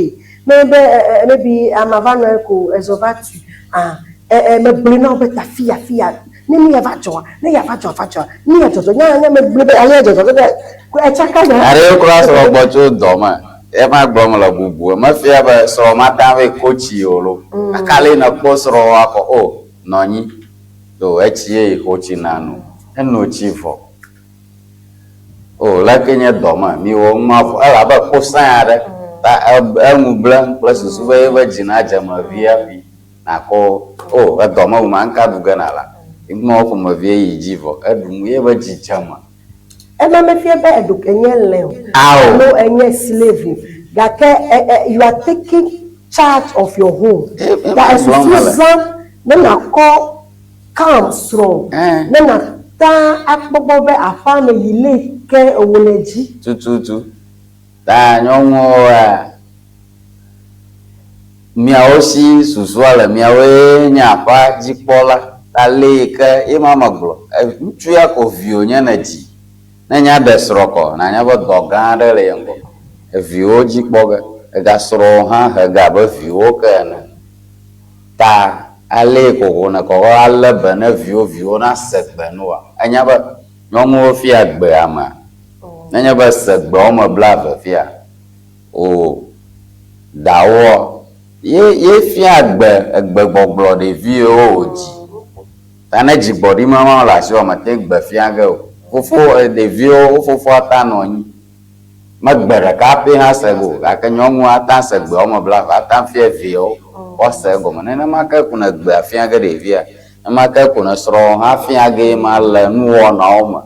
ne be maybe amea va nɔ anyi ko ezɔ va tui ah megblɔe na wò be ta fiya fiya ne nu ya va dzɔa ne ya va dzɔa va dzɔa nu ya dzɔdzɔ nya nya megblɔe be alea dzɔdzɔ be etsaka nya. Aɖewo kura srɔ̃ gbɔ tso dɔ me. Ema gblɔm mele bubu. Mefia be srɔ̃ mate ŋu ava ko tsi o lo. Gake ale yi nèkpɔ srɔ̃wòa kɔ, o, nɔ anyi. O, etsi ye yi xo tsi na no. Eno tsi vɔ. O, leke nye dɔ me, miwɔ nu ma vɔ. Ele abe kposã aɖe ta enu blem kple susu be yeƒe dzi nadze eme vie hafi nàkɔ. O, edɔ me wuma, nuka ɖu ge nàla? Numawo ƒomevie yi dzi vɔ. Eɖu nu yeƒe dzi dze eme. Ema mefia be eɖo enye lẽ o Ao. alo enye slave o, gake e e you are taking charge of your home. E Ta ema esusu gblɔm mele. zã ne nàkɔ calm srɔ̃ Ẽ. ne nàta akpɔ gbɔ be aƒea me yi leke ewòle dzi. Tututu. Ta nyɔnuwoa, miawo si susua le, miawoe nye aƒea dzikpɔla. Ta lee ke ye ma megblɔ. Ŋutsu ya ko viwò nye ne dzi. Ne nya ɖe srɔ̃ kɔ, nànya be dɔ gã aɖe le ye ŋgɔ. Eviwòwo dzi kpɔ ge. Ega srɔ̃wò hã he ga abe viwò ke ene. Ta alee ko wò nèkɔ be alé be ne viwò, viwò nase gbe nuwòa? Ènya be nyɔnuwo fia gbe amea? Nenye be se gbe wɔme blave fia o dawoa, ye ye fia gbe egbegbɔgblɔ ɖeviwo wòdzi. Ta ne dzigbɔɖi ma le asiwò mete gbe fia ge o. Fofo ɖeviwo wo fofoa ta nɔ anyi. Me gbe ɖeka pɛ hã se ge o gake nyɔnua ate ase gbe wɔme blave, ate afia viawo woase egɔme. Nenema ke ku ne gbea fia ge ɖevia, nenema ke ku ne srɔ̃wò hã fia gee ma le nuwɔnawo me.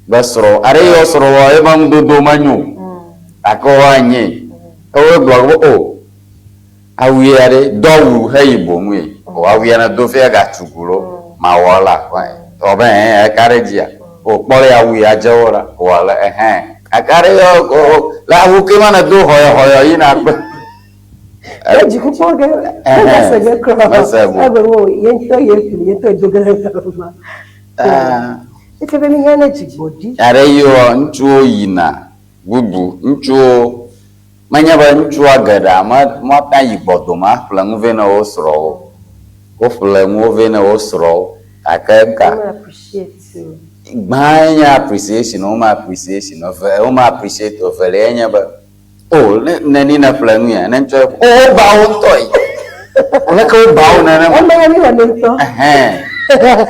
Be srɔ̃ aɖe yɔ srɔ̃wòa eƒe nudodo menyo o gake woanyɛ. Ke woe gblɔ be o awu ya ɖe do awu heyi boŋue. O awu ya ne do fia gatugu lo mawɔ la wɔ be ɛhɛ eka ɖe dzia. O kpɔ ɖe awu ya dze wo la wɔ ale ɛhɛ. Gake aɖe yɔ o le awu ke ma ne do hɔyɔhɔyɔ yina kple. Edzi kpɔkpɔ ge mese ge kura. Mese go. Egbe wo ye ŋutɔ ye ƒli ye ŋutɔ do ge ɖe ma. Efe be mi hã ne dzigbɔɖi. Aɖe yiwo ŋutsuwo yina bubu ŋutsuwo menye be ŋutsua geɖea me mate ayi gbɔdome aƒle nu vɛ ne wo srɔ̃wo. Woƒle nuwo vɛ ne wo srɔ̃wo gake ŋka gbãe nye appreciation wome appreciation eve wome appreciate eveliae nye be O, ne neni nèƒle nu ya, ne ŋtsɔ o, woba wo ŋutɔ yi. Leke woba wo nenema? Eme ya mi wɔ ne ŋutɔ. Ɛhɛn.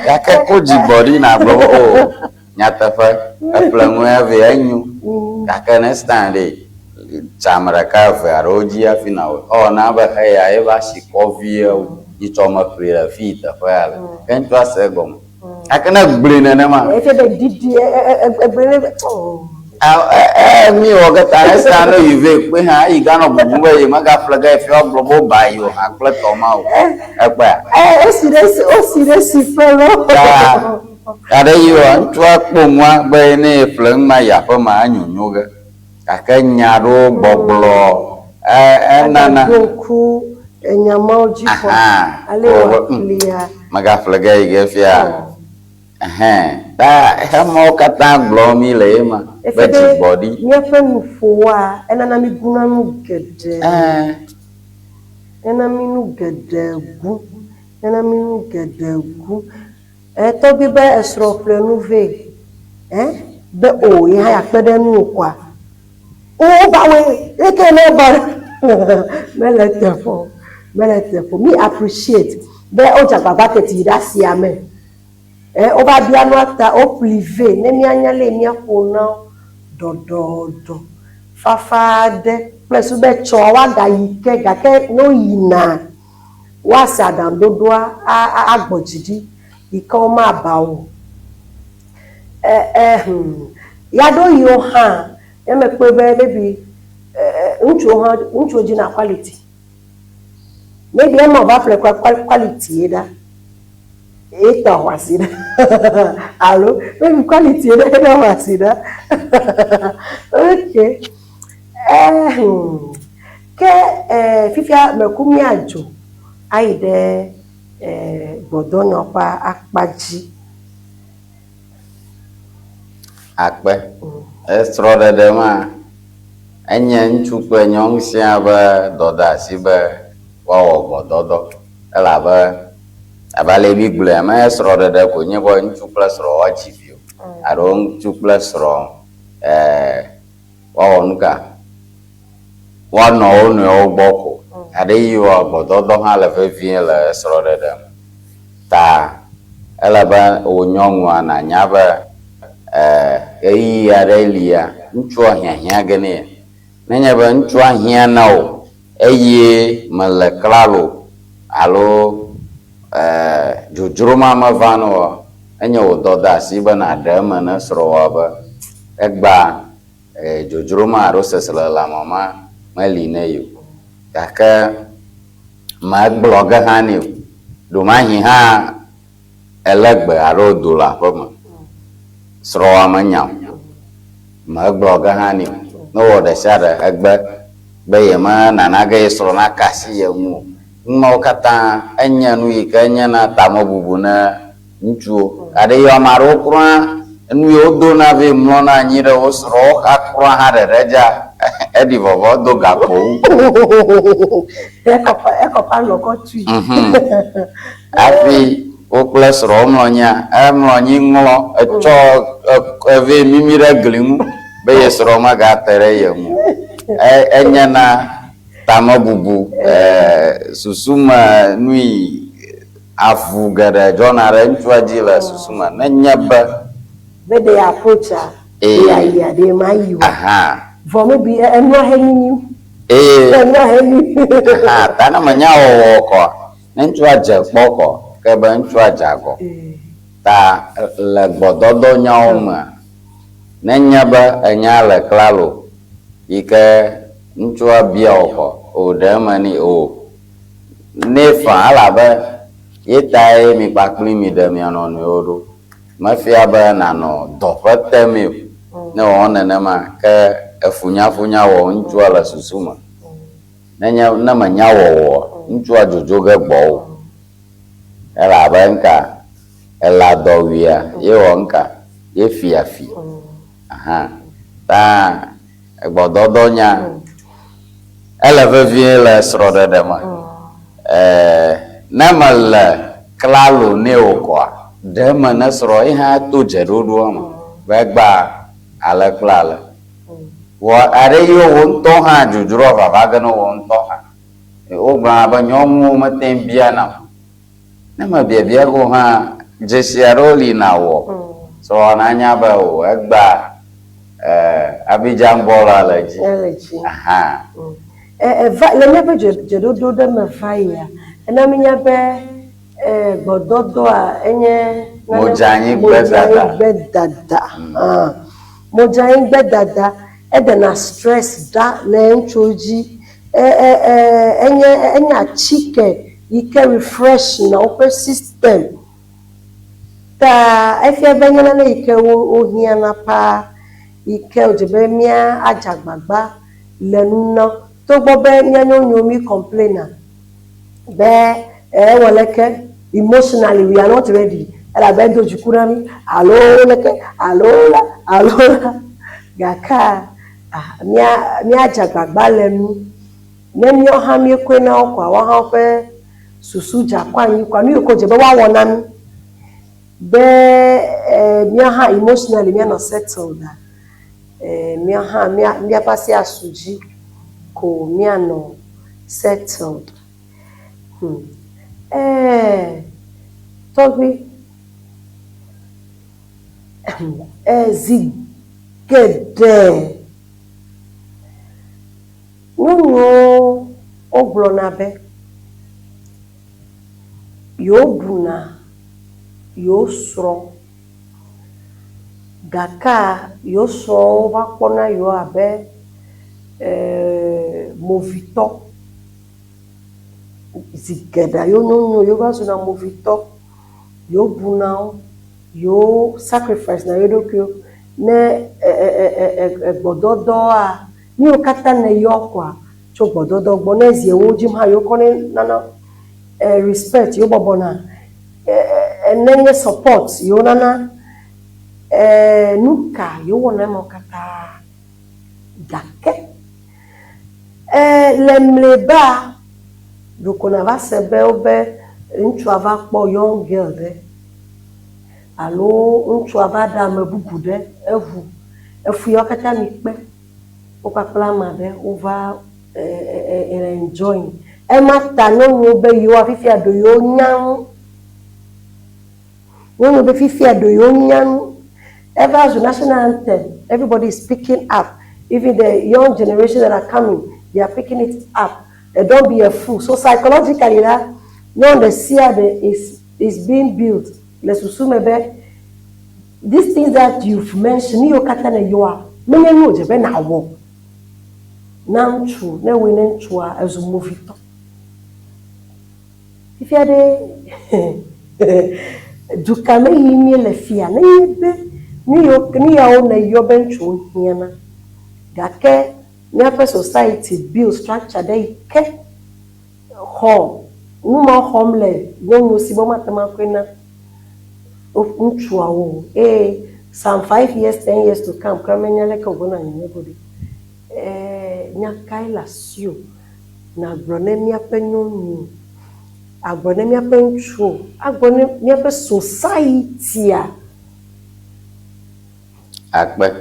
Gake ko dzigbɔɖi nàgblɔ be o, nyateƒe, eƒle nu ya vɛ enyo. Gake next time ɖe, tsa ame ɖeka eve aɖewo dzi hafi nàwɔe. Ewɔ na be eya eva si kɔ vie wu nyitsɔ meƒlee le fii teƒe ya le. Ke ŋutsua se egɔme. Gake ne egblɔe nenema. Efia be ɖiɖi egblɔe ne be oh. Mi wɔ ke ta esi ne yi vɛ kpe hã eyi ganɔ bubum be yemegaƒle ge efia woagblɔ be woba yi o hã kple tɔ ma o. Ekpɔea? Esi ɖe esi wosi ɖe esi ƒe lɔ. Ta aɖe yi wa ŋutsua kpɔ nua be ne yeƒle nu ma yi aƒe me anyonyo ge. Gake nya aɖewo gbɔgblɔ enana. Agaɖo ŋku enya mawo dzi kpɔ. Ale wòaƒlia. Megaƒle ge yi ge fia. Ɛhɛn. Ta xexemewo katã gblɔm mí le ye ma be dzigbɔɖi. Míaƒe nuƒoa, enana mí guna nu geɖe. Enana mí nu geɖe gu. Enana mí nu geɖe gu. Ɛ tɔgbi be esrɔ̃ ƒle nu vɛ ɛ be o ye hã yeakpe ɖe eŋu o kɔa, o woba woe leke ne woba mele eteƒe o, mele eteƒe o. Mi appreciate. Be wodze agbagba teti yi ɖe asia me. E, wova bia nua ta, woƒli vɛ ne míanya le míaƒo na wo ɖɔɖɔɖɔ fafa aɖe kple susu be tsɔ woagayi ke gake ne woyina woase aɖaŋuɖoɖoa agbɔ dzi ɖi yi ke womaba o. E, e, hum. Ɣeaɖewoɣiwo hã, ne mekpɔe be maybe e, e, ŋutsuwo hã, ŋutsuwo dzina quality. Maybe ema wòva ƒle quality ye ɖa. Ye tɔ xɔ asi ɖa. Alo maybe quality ye ɖe xɔ asi ɖa. Okay. Eh, hmm. Ke eh, fifia meku míadzo ayi ɖe eh, gbɔdɔnyɔ ƒe akpa dzi. Akpe. Esrɔ̃ɖeɖe ma, enye ŋutsu kple nyɔnu siaa ƒe dɔdeasi be woawɔ gbɔdɔdɔ elabe abe ale mígblɔea, menye srɔ̃ɖeɖe koe nye be ŋutsu kple srɔ̃ woadzi vi o alo ŋutsu kple srɔ̃ woawɔ nu ka? Woanɔ wo nɔewo gbɔ ko. Ɣeaɖeɣi gbɔdɔdɔ hã le vevie le srɔ̃ɖeɖe me. Ta ele be wò nyɔnua nànya be ɣeyiɣi aɖe lia, ŋutsua hiahiã ge nɛ. Nenye be ŋutsua hiã na wò eye mèle klalo alo dzodzro ma meva na oa, enye wò dɔdeasi be nàɖe eme ne srɔ̃wòa be egbea dzodzro ma alo seselelãme ma meli nɛ o. Gake Megblɔ ge hã nɛ o. Ɖomahi hã elé gbe alo do le aƒe me. Srɔ̃wòa menya o. Megblɔ ge hã nɛ o. Ne wowɔ ɖe sia ɖe, egbe be yemenana ge ye srɔ̃ naka asi ye ŋu o. Nu mawo katã enye nu yi ke nyena tamebubu ne Ŋutsuwo, ɣeaɖeɣi ame aɖewo kura enu yi wodona vɛ mlɔna anyi ɖe wo srɔ̃wo xa kura hã ɖeɖe dza eɖi vɔvɔ do gakpo wu. Ekɔƒe alɔ kɔ tui. Mhm. Hafi wo kple srɔ̃wo mlɔ anyia, emlɔ anyi ŋlɔ etsɔ evɛ mimi ɖe gli ŋu be ye srɔ̃ megate ɖe ye ŋu o. Enye na tamebubu, susu me nui. Avu geɖe dzɔna ɖe ŋutsua dzi le susu me nenye be. Be ɖe approach-a, ɖe yeayia, ɖe yemayi o. Vɔ maybe enua he nyinyi. Ee. Enua he nyinyi. Aha, ta ne menya wɔwɔ o kɔa, ne ŋutsua dze kpɔ kɔ, ke be ŋutsua dze agɔ. Ta le gbɔdɔdɔ nyawo mea, nenye be enya le klalo yi ke ŋutsua bia wò kɔ, o ɖe eme nɛ o. Nɛ faa elabe ye tae mi kpakpli miɖe mia nɔnɔewo ɖo. Mefia be nànɔ dɔƒe temee o. Ne ewɔ nenema, ke efunyafunya wɔ ŋutsua le susu me. Nenye ne menya wɔwɔ oa, ŋutsua dzodzo ge gbɔwò. Elabe ŋka? Elã dɔwuia ye wɔ ŋka? Ye fia fi. Ahan. Ta Egbɔdɔdɔ nya ele vevie le srɔ̃ɖeɖe me. Ne mele klalo nɛ o kɔa, ɖe eme ne srɔ̃ ye hã to dzeɖoɖoa me be egbea ale kple ale. Vɔ aɖe yiwo wò ŋutɔ hã dzodzroa vava ge ne wò ŋutɔ hã. Wogblɔna be nyɔnuwo mete ŋu biana o. Ne mebiabia ge o hã, dzesi aɖewo li nàwɔ srɔ̃wòa nanya be o egbea Abidjan bɔlua le edzi. Ele edzi. Aha. Eva le míaƒe dzeɖoɖo ɖe me va yia, ena mínya be gbɔdɔdɔa enye Modzanyigbedada. Modzanyigbedada. Modzanyigbedada eɖena stress ɖa le ŋutsuwo dzi. Enye enye atike yi ke refresh na woƒe system. Ta efia be enye nane yi ke wohiã na paa yi ke wòdze be míadze agbagba le nu na. Togbɔ be mía nyɔnuwo mí complain-a be ewɔ leke emotionally we are not ready elabe edo dziku na mí alo leke alo la alo la gakea mía míadze agbagba le nu. Ne míawo hã míekɔe na wo koa, woawo hã woƒe susu dze akɔ anyi koa, nu yi ke wòdze be woawɔ na mí be míawo hã emotionally míanɔ settled a, míawo hã míaƒe asi asu dzi ko míanɔ settled. Hmm. Ɛɛ, tɔgbi, ɛɛ, zi geɖe nyɔnuwo wogblɔna be yewobuna yewo srɔ̃ gakea yewo srɔ̃wo va kpɔna yewo abe movitɔ. Zi geɖea yewo nyɔnuwo yewo va zuna movitɔ. Yewo buna wo, yewo sacrifice na yewo ɖokuiwo. Ne egbɔdɔdɔa, nu yiwo katã nèyɔ kɔa tso gbɔdɔdɔ gbɔ. Ne zi ewo dzi hã yewo kɔnɛ nana respect yewo bɔbɔna. Ne nye support yewo nana. Nu ka yewo wɔna emawo katã gake le mlɔeba ɖeko nàva se be wobe ŋutsua va kpɔ young girl ɖe alo ŋutsua va ɖe ame bubu ɖe eŋu. Efu yawo katã mi kpe wo kpakple amea ɖe wova enjoy. Ema ta nyɔnuwo be yewoa fifia ɖo yewo nya nu. Nyɔnuwo be fifia ɖo yewo nya nu. Eva zu national anthem. Everybody is picking up. Even the young generation that are coming, they are picking it up. They don't be a fool. So psychologically la, nyɔnu ɖe sia ɖe is is being built le susu me be these things that you've mentioned, nu yiwo katã nèyɔa, menye nu wòdze be nàwɔ na ŋutsu. Ne ewɔe ne ŋutsua, ezu movitɔ. Fifia ɖe, du ka me yim míele fia? Nenye be nu yiwo nu yawo nèyɔ be ŋutsuwo hiãna gake míaƒe society build structure ɖe yi ke xɔ nu mawo xɔm le nyɔnuwo si be womate ŋu akɔe na ŋutsuawo o eye some 5 years, 10 years to come kura menya leke wògbɔna nyenye go ɖi. Nya kae le asiwò nàgblɔ ne míaƒe nyɔnuwo, agblɔ ne míaƒe ŋutsuwo, agblɔ ne míaƒe society-a? Akpe.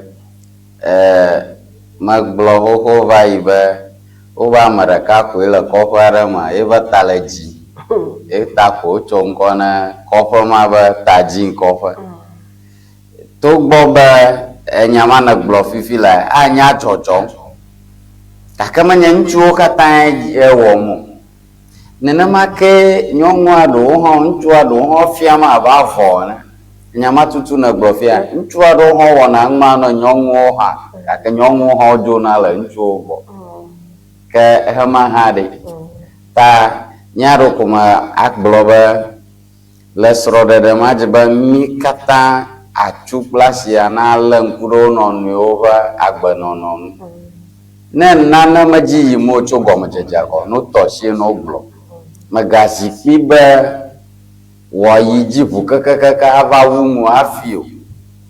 Megblɔ xoxo va yi be wobe ame ɖeka koe le kɔƒe aɖe me eƒe ta le dzi. Eta ko wotsɔ ŋkɔ ne kɔƒe ma be Tadzi kɔƒe. Togbɔ be enya ma nègblɔ fifi la anya dzɔdzɔm, gake menye ŋutsuwo katãe ewɔm o. Nenema kee nyɔnua ɖewo hã, ŋutsua ɖewo hã fiam abe avɔ ene. Nya ma tutu nègblɔ fia. Ŋutsu aɖewo hã wɔna numa ne nyɔnuwo hã, gake nyɔnuwo hã dzona le ŋutsuwo gbɔ. Ke hema hã ɖe. Ta mía ɖokui me agblɔ be le srɔ̃ɖeɖe ma dzi be mí katã atsu kple asia nalé ŋku ɖe wo nɔnɔewo ƒe agbenɔnɔ ŋu. Ne nane medzi yim o tso gɔmedzedzea kɔ, ne wotɔ asie ne wogblɔ. Mègazi kpi be wòayi dzi ʋu kekekeke ava wu nu hafi o,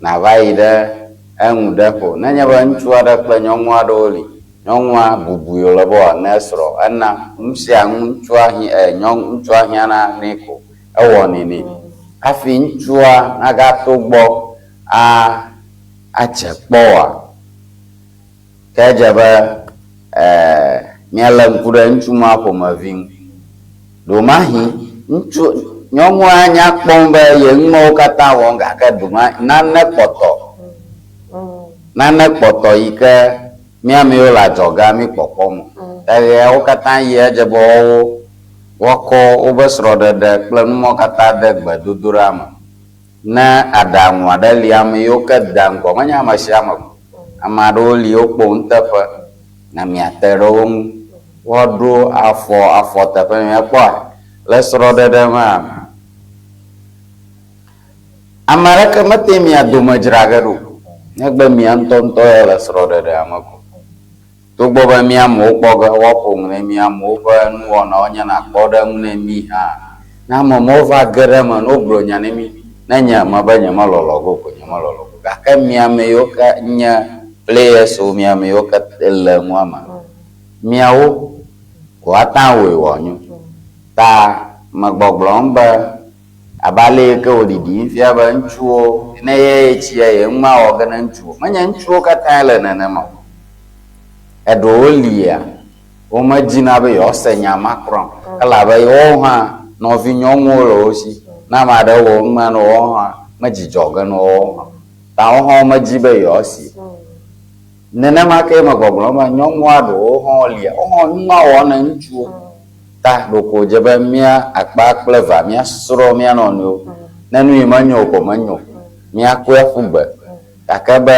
nàva yi ɖe eŋu ɖe ƒo. Nenye be ŋutsu aɖe kple nyɔnu aɖewo li, nyɔnua bubui wòle be wòana esrɔ̃, ena nu sia nu ŋutsua hi, e, nyɔnu, ŋutsua hiãna nɛ ko, ewɔnɛ nɛ. Hafi ŋutsua nagato gbɔ a, adze kpɔ oa? Ke edze be míalé ŋku ɖe ŋutsu ma ƒomevi ŋu. Ɖewomahi ŋutsu, nyɔnua nya kpɔm be ye numawo katã wɔm gake ɖewomahi nane kpɔtɔ, nane kpɔtɔ yi ke mía ame yiwo le adzɔgea mí kpɔkpɔm o. Eɣeawo katã yi edze be woawo woakɔ wobe srɔ̃ɖeɖe kple numawo katã de gbedodoɖa me. Ne aɖaŋu aɖe li ame yiwo ke dea ŋgɔ, menye ame sia ame o, ame aɖewo li wokpɔ nuteƒe na miate ɖe wo ŋu woaɖo afɔ afɔ teƒe ne miakpɔa? Le srɔ̃ɖeɖe mea, ame aɖeke mete mia dome dzra ge ɖo o, negbe mia ŋutɔŋutɔ ya le srɔ̃ɖeɖea me ko. Togbɔ be mía amewo kpɔ ge woaƒo nu ne mí amewo ƒe nuwɔnawo nyena kpɔɖeŋu ne mí hã, ne ame mawo va ge ɖe eme ne wogblɔ nya ne mí, ne nye mebe nyemelɔlɔ ge o ko nyemelɔlɔ ge o. Gake mi ame yiwo ke nye players-wo, mi ame yiwo ke le nua me, miawo ko ate ŋu awɔe wòanyo. Ta megbɔgblɔm be Abe ale yi ke wòɖiɖii fia be ŋutsuwo, ne ye tsia ye ŋu mawɔ ge ne ŋutsuwo. Menye ŋutsuwo katãe le nenema o. Eɖewo lia, womedina be yewoase nya ma kura o. Elabe yewoawo hã Nɔvinyɔnuwo le wo si. Ne ame aɖe wɔ nu ma na woawo hã, medzidzɔ ge na woawo hã o. Ta woawo hã womedi be yewoasi o. Nenema kee megbɔgblɔm be nyɔnua ɖewo hã lia, wohã nu ma wɔm ne ŋutsuwo. Ta ɖeko wòdze be mía akpa kple evea míasrɔ̃ mía nɔnɔewo. Ne nu yi menyo o ko menyo o, míakɔe aƒu gbe. Gake be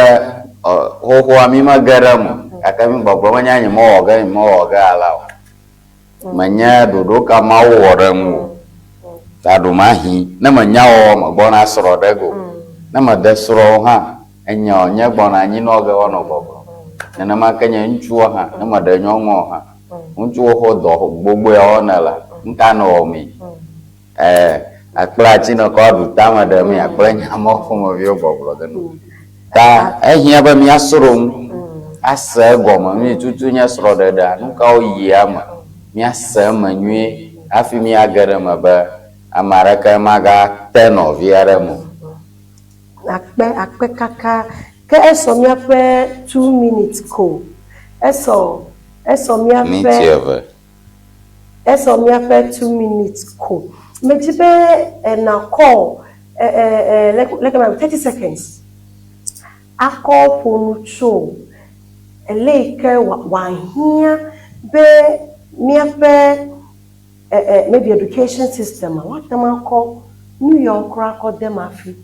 xoxoa mí mege ɖe eme o, gake mí gbɔgblɔm be nya nyemewɔ ge, nyemewɔ ge alea o. Menye ɖoɖo ka Mawu wɔ ɖe ŋuwò o. Ta ɖomahi ne mènya wɔwɔ mègbɔna srɔ̃ ɖe ge o. Ne mède srɔ̃ o hã, enye nye gbɔna anyi nɔ ge woanɔ gbɔgblɔm. Nenema ke nye ŋutsuwo hã, ne meɖe nyɔnua o hã, ŋutsuwo xɔ dɔ gbogbo ya wɔm nèlea, nuka nèwɔmee? Ɛɛ, akple ati nèkɔ aɖu tame ɖe mea kple nya mawo ƒomeviwo gbɔgblɔ ge nɔ. Ta ehiã be míasrɔ̃ nu, ase egɔme nu yi tutu nye srɔ̃ɖeɖea, nu kawo yia eme, míase eme nyuie hafi míage ɖe eme be ame aɖeke magate nɔvia ɖe eme o. Akpe, akpe kaka. Ke esɔ míaƒe two minutes ko. Esɔ, esɔ míaƒe. Minti eve. Esɔ míaƒe two minutes ko. Medzi be nàkɔ e e e leke ma 30 seconds akɔ ƒo nu tso ele yi ke wòahiã be míaƒe e e maybe education system a woate ŋu akɔ nu yawo kura akɔ de eme hafi.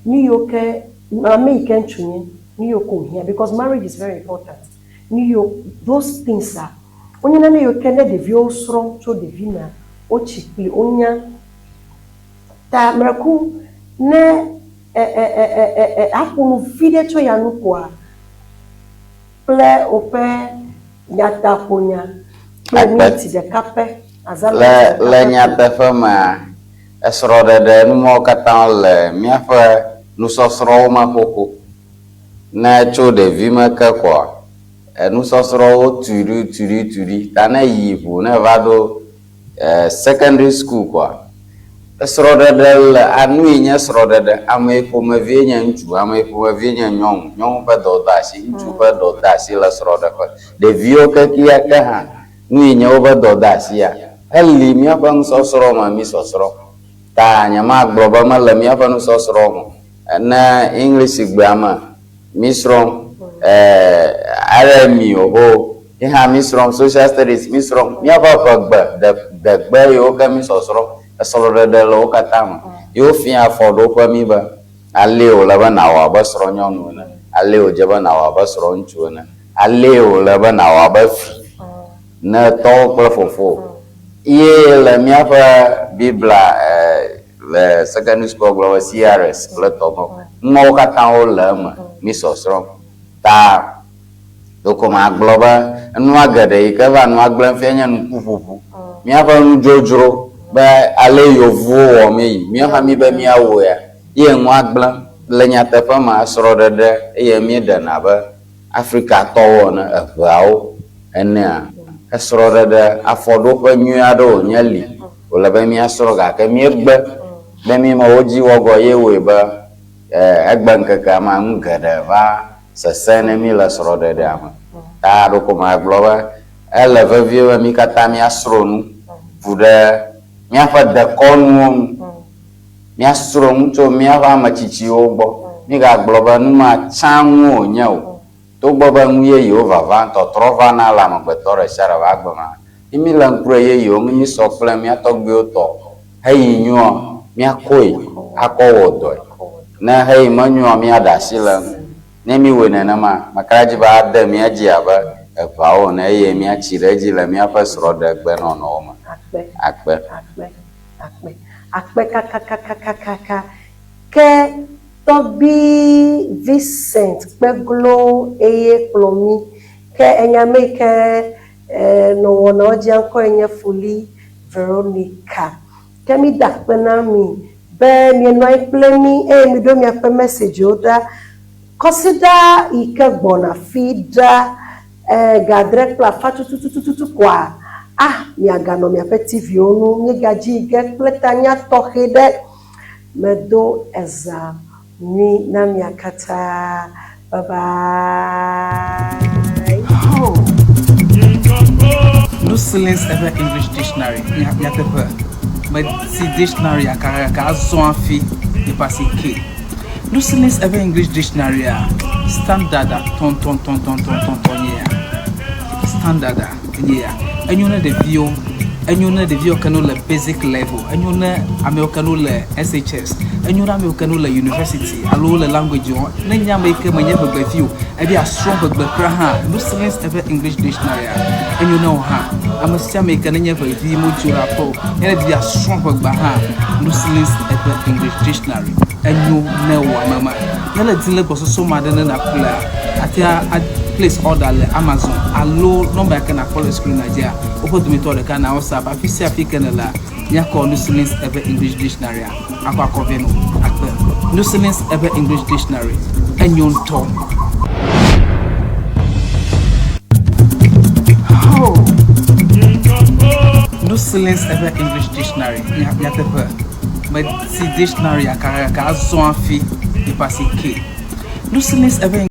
Nu yiwo ke ame yi ke ŋutsu nye, nu yiwo ke wòhiã because marriage is very important. Nu yiwo those things a Wonye nane yiwo ke ne ɖeviwo srɔ̃ tso ɖevimea, wotsi kpli, wonya. Ta mlɔeku ne e-e-e-e-e aƒo nu viɖe tso ya nu koa, kple woƒe nyataƒonya kple Akpe. miniti ɖeka pɛ, azã Le miniti ɖeka le pɛ ko. nyateƒe mea, esrɔ̃ɖeɖe nu mawo katã le míaƒe nusɔsrɔ̃wo me xoxo. Ne tso ɖevime ke koa, Enusɔsrɔ̃wo tui ɖi, tui ɖi, tui ɖi. Ta ne eyi ʋu ne eva ɖo secondary school koa, esrɔ̃ɖeɖe le anu yi nye srɔ̃ɖeɖe. Ame yi ƒomevie nye ŋutsu, ame yi ƒomevie nye nyɔnu. Nyɔnu ƒe dɔdeasi, ŋutsu ƒe dɔdeasi le srɔ̃ɖeƒe. Ɖeviwo kekeake hã, nu yi nye woƒe dɔdeasia, eli míaƒe nusɔsrɔ̃ me mí sɔsrɔ̃. Ta nyemagblɔ be mele míaƒe nusɔsrɔ̃ me o. Ne English gbea me, Mísrɔ̃ ɛɛ RME o, ye hã mísrɔ̃ Social Studies, mísrɔ̃ míaƒe ʋegbe de degbe yiwo ke mísɔsrɔ̃, esrɔ̃ɖeɖe le wo katã me. Ye wofia afɔɖoƒe mí be, alee wòle be nàwɔ abe srɔ̃nyɔnu ene, alee wòdze be nàwɔ abe srɔ̃ŋutsu ene, alee wòle be nàwɔ abe vi ne tɔwò kple fofowò. Ye le míaƒe Biblia ɛɛ Le secondary school gblɔ be CRS kple tɔ gbɔ. Numawo katã wole eme mí sɔsrɔ̃. Ta ɖeko magblɔ be enua geɖe yi ke va nua gblẽm fia nye ŋkuʋuʋu. Míaƒe nudzodzro be ale yevuwo wɔ mí yi, míawo hã míbe míawɔea ye nua gblẽm. Le nyateƒe mea, srɔ̃ɖeɖe eye míeɖena abe Afrikatɔwo ene, Eʋeawo enea, esrɔ̃ɖeɖe afɔɖoƒe nyui aɖe wònye li wòle be míasrɔ̃ gake míegbe be míme wo dzi wɔ gɔ ye wɔe be egbeŋkekea mea nu geɖe va sesẽ ne mí le srɔ̃ɖeɖea me. Ta ɖeko magblɔ be ele vevie be mí katã míasrɔ̃ nu ku ɖe míaƒe dekɔnuwo ŋu, míasrɔ̃ nu tso míaƒe ame tsitsiwo gbɔ. Mígagblɔ be nu ma tsã ŋu wònye o. Togbɔ be nu yeyewo vava, tɔtrɔ vana le amegbetɔ ɖe sia ɖe ƒe agbe me hã, ne míle ŋku ɖe yeyewo ŋu mísɔ kple mía tɔgbuiwo tɔ heyi nyoa, míakɔe akɔ wɔ dɔe. Ne heyi menyoa, míaɖe asi le eŋu. Ne míwɔe nenema, meka ɖe edzi be ade mía dzi abe eʋeawo ene eye míatsi ɖe edzi le míaƒe srɔ̃ɖegbenɔnɔwo me. Akpe. Akpe. Akpe. Akpe. Akpe kakakakakaka. Ke Tɔgbui Vincent Kpeglo eye kplɔ mí. Ke enya me yi ke nɔ wɔnawo dzia ŋkɔe nye Foli Veronica. Ke mí da akpe na mi be mienɔ anyi kple mí eye miɖo miaƒe messagewo ɖa. Kɔsiɖa yi ke gbɔna fiɖa ga adre kple afã tututututu koa, ah miaganɔ miaƒe TV-wo ŋu. Míegadzi yi ge kple tanya tɔxɛ ɖe. Medo eza nyui na mia katã. Bye bye. No ceilings ever English dictionary. Nyateƒe. Medi dictionary kakaka azɔ hafi nipa si ke. Nusilis eƒe English dictionary a standard a tɔntɔntɔntɔntɔntɔn nye ya. Standard a enye ya. Enyo ne ɖeviwo, enyo ne ɖeviwo ke no le basic level, enyo ne amewo ke no le SHS, enyo ne amewo ke no le university alo le language wɔm. Ne nye ame yi ke menye ʋegbevi o, ebi asrɔ̃ ʋegbe kura hã, Nusilis eƒe English dictionary a enyo ne wò hã. Ame sia ame yi ke nenye ʋevi modzo le aƒe o, ne ɖevi asrɔ̃ ʋegbea hã, Nusilis eƒe English dictionary enyo ne wò ame ma. Ne le di le gbɔsɔsɔ ma ɖe ne nàƒlea, atea a place order le Amazon alo nɔmba yi ke nàkpɔ le screen dzia, woƒe dometɔ ɖeka na WhatsApp. Afi sia afi ke nèlea, míakɔ Nusilis eƒe English dictionary a akɔ akɔ vɛ nɔ akpe. Nusilis eƒe English dictionary enyo ŋutɔ. Oh. Nusilis eƒe English dictionary nyateƒe medi dictionary kakaka azɔ hafi nipa si ke. Nusilis eƒe.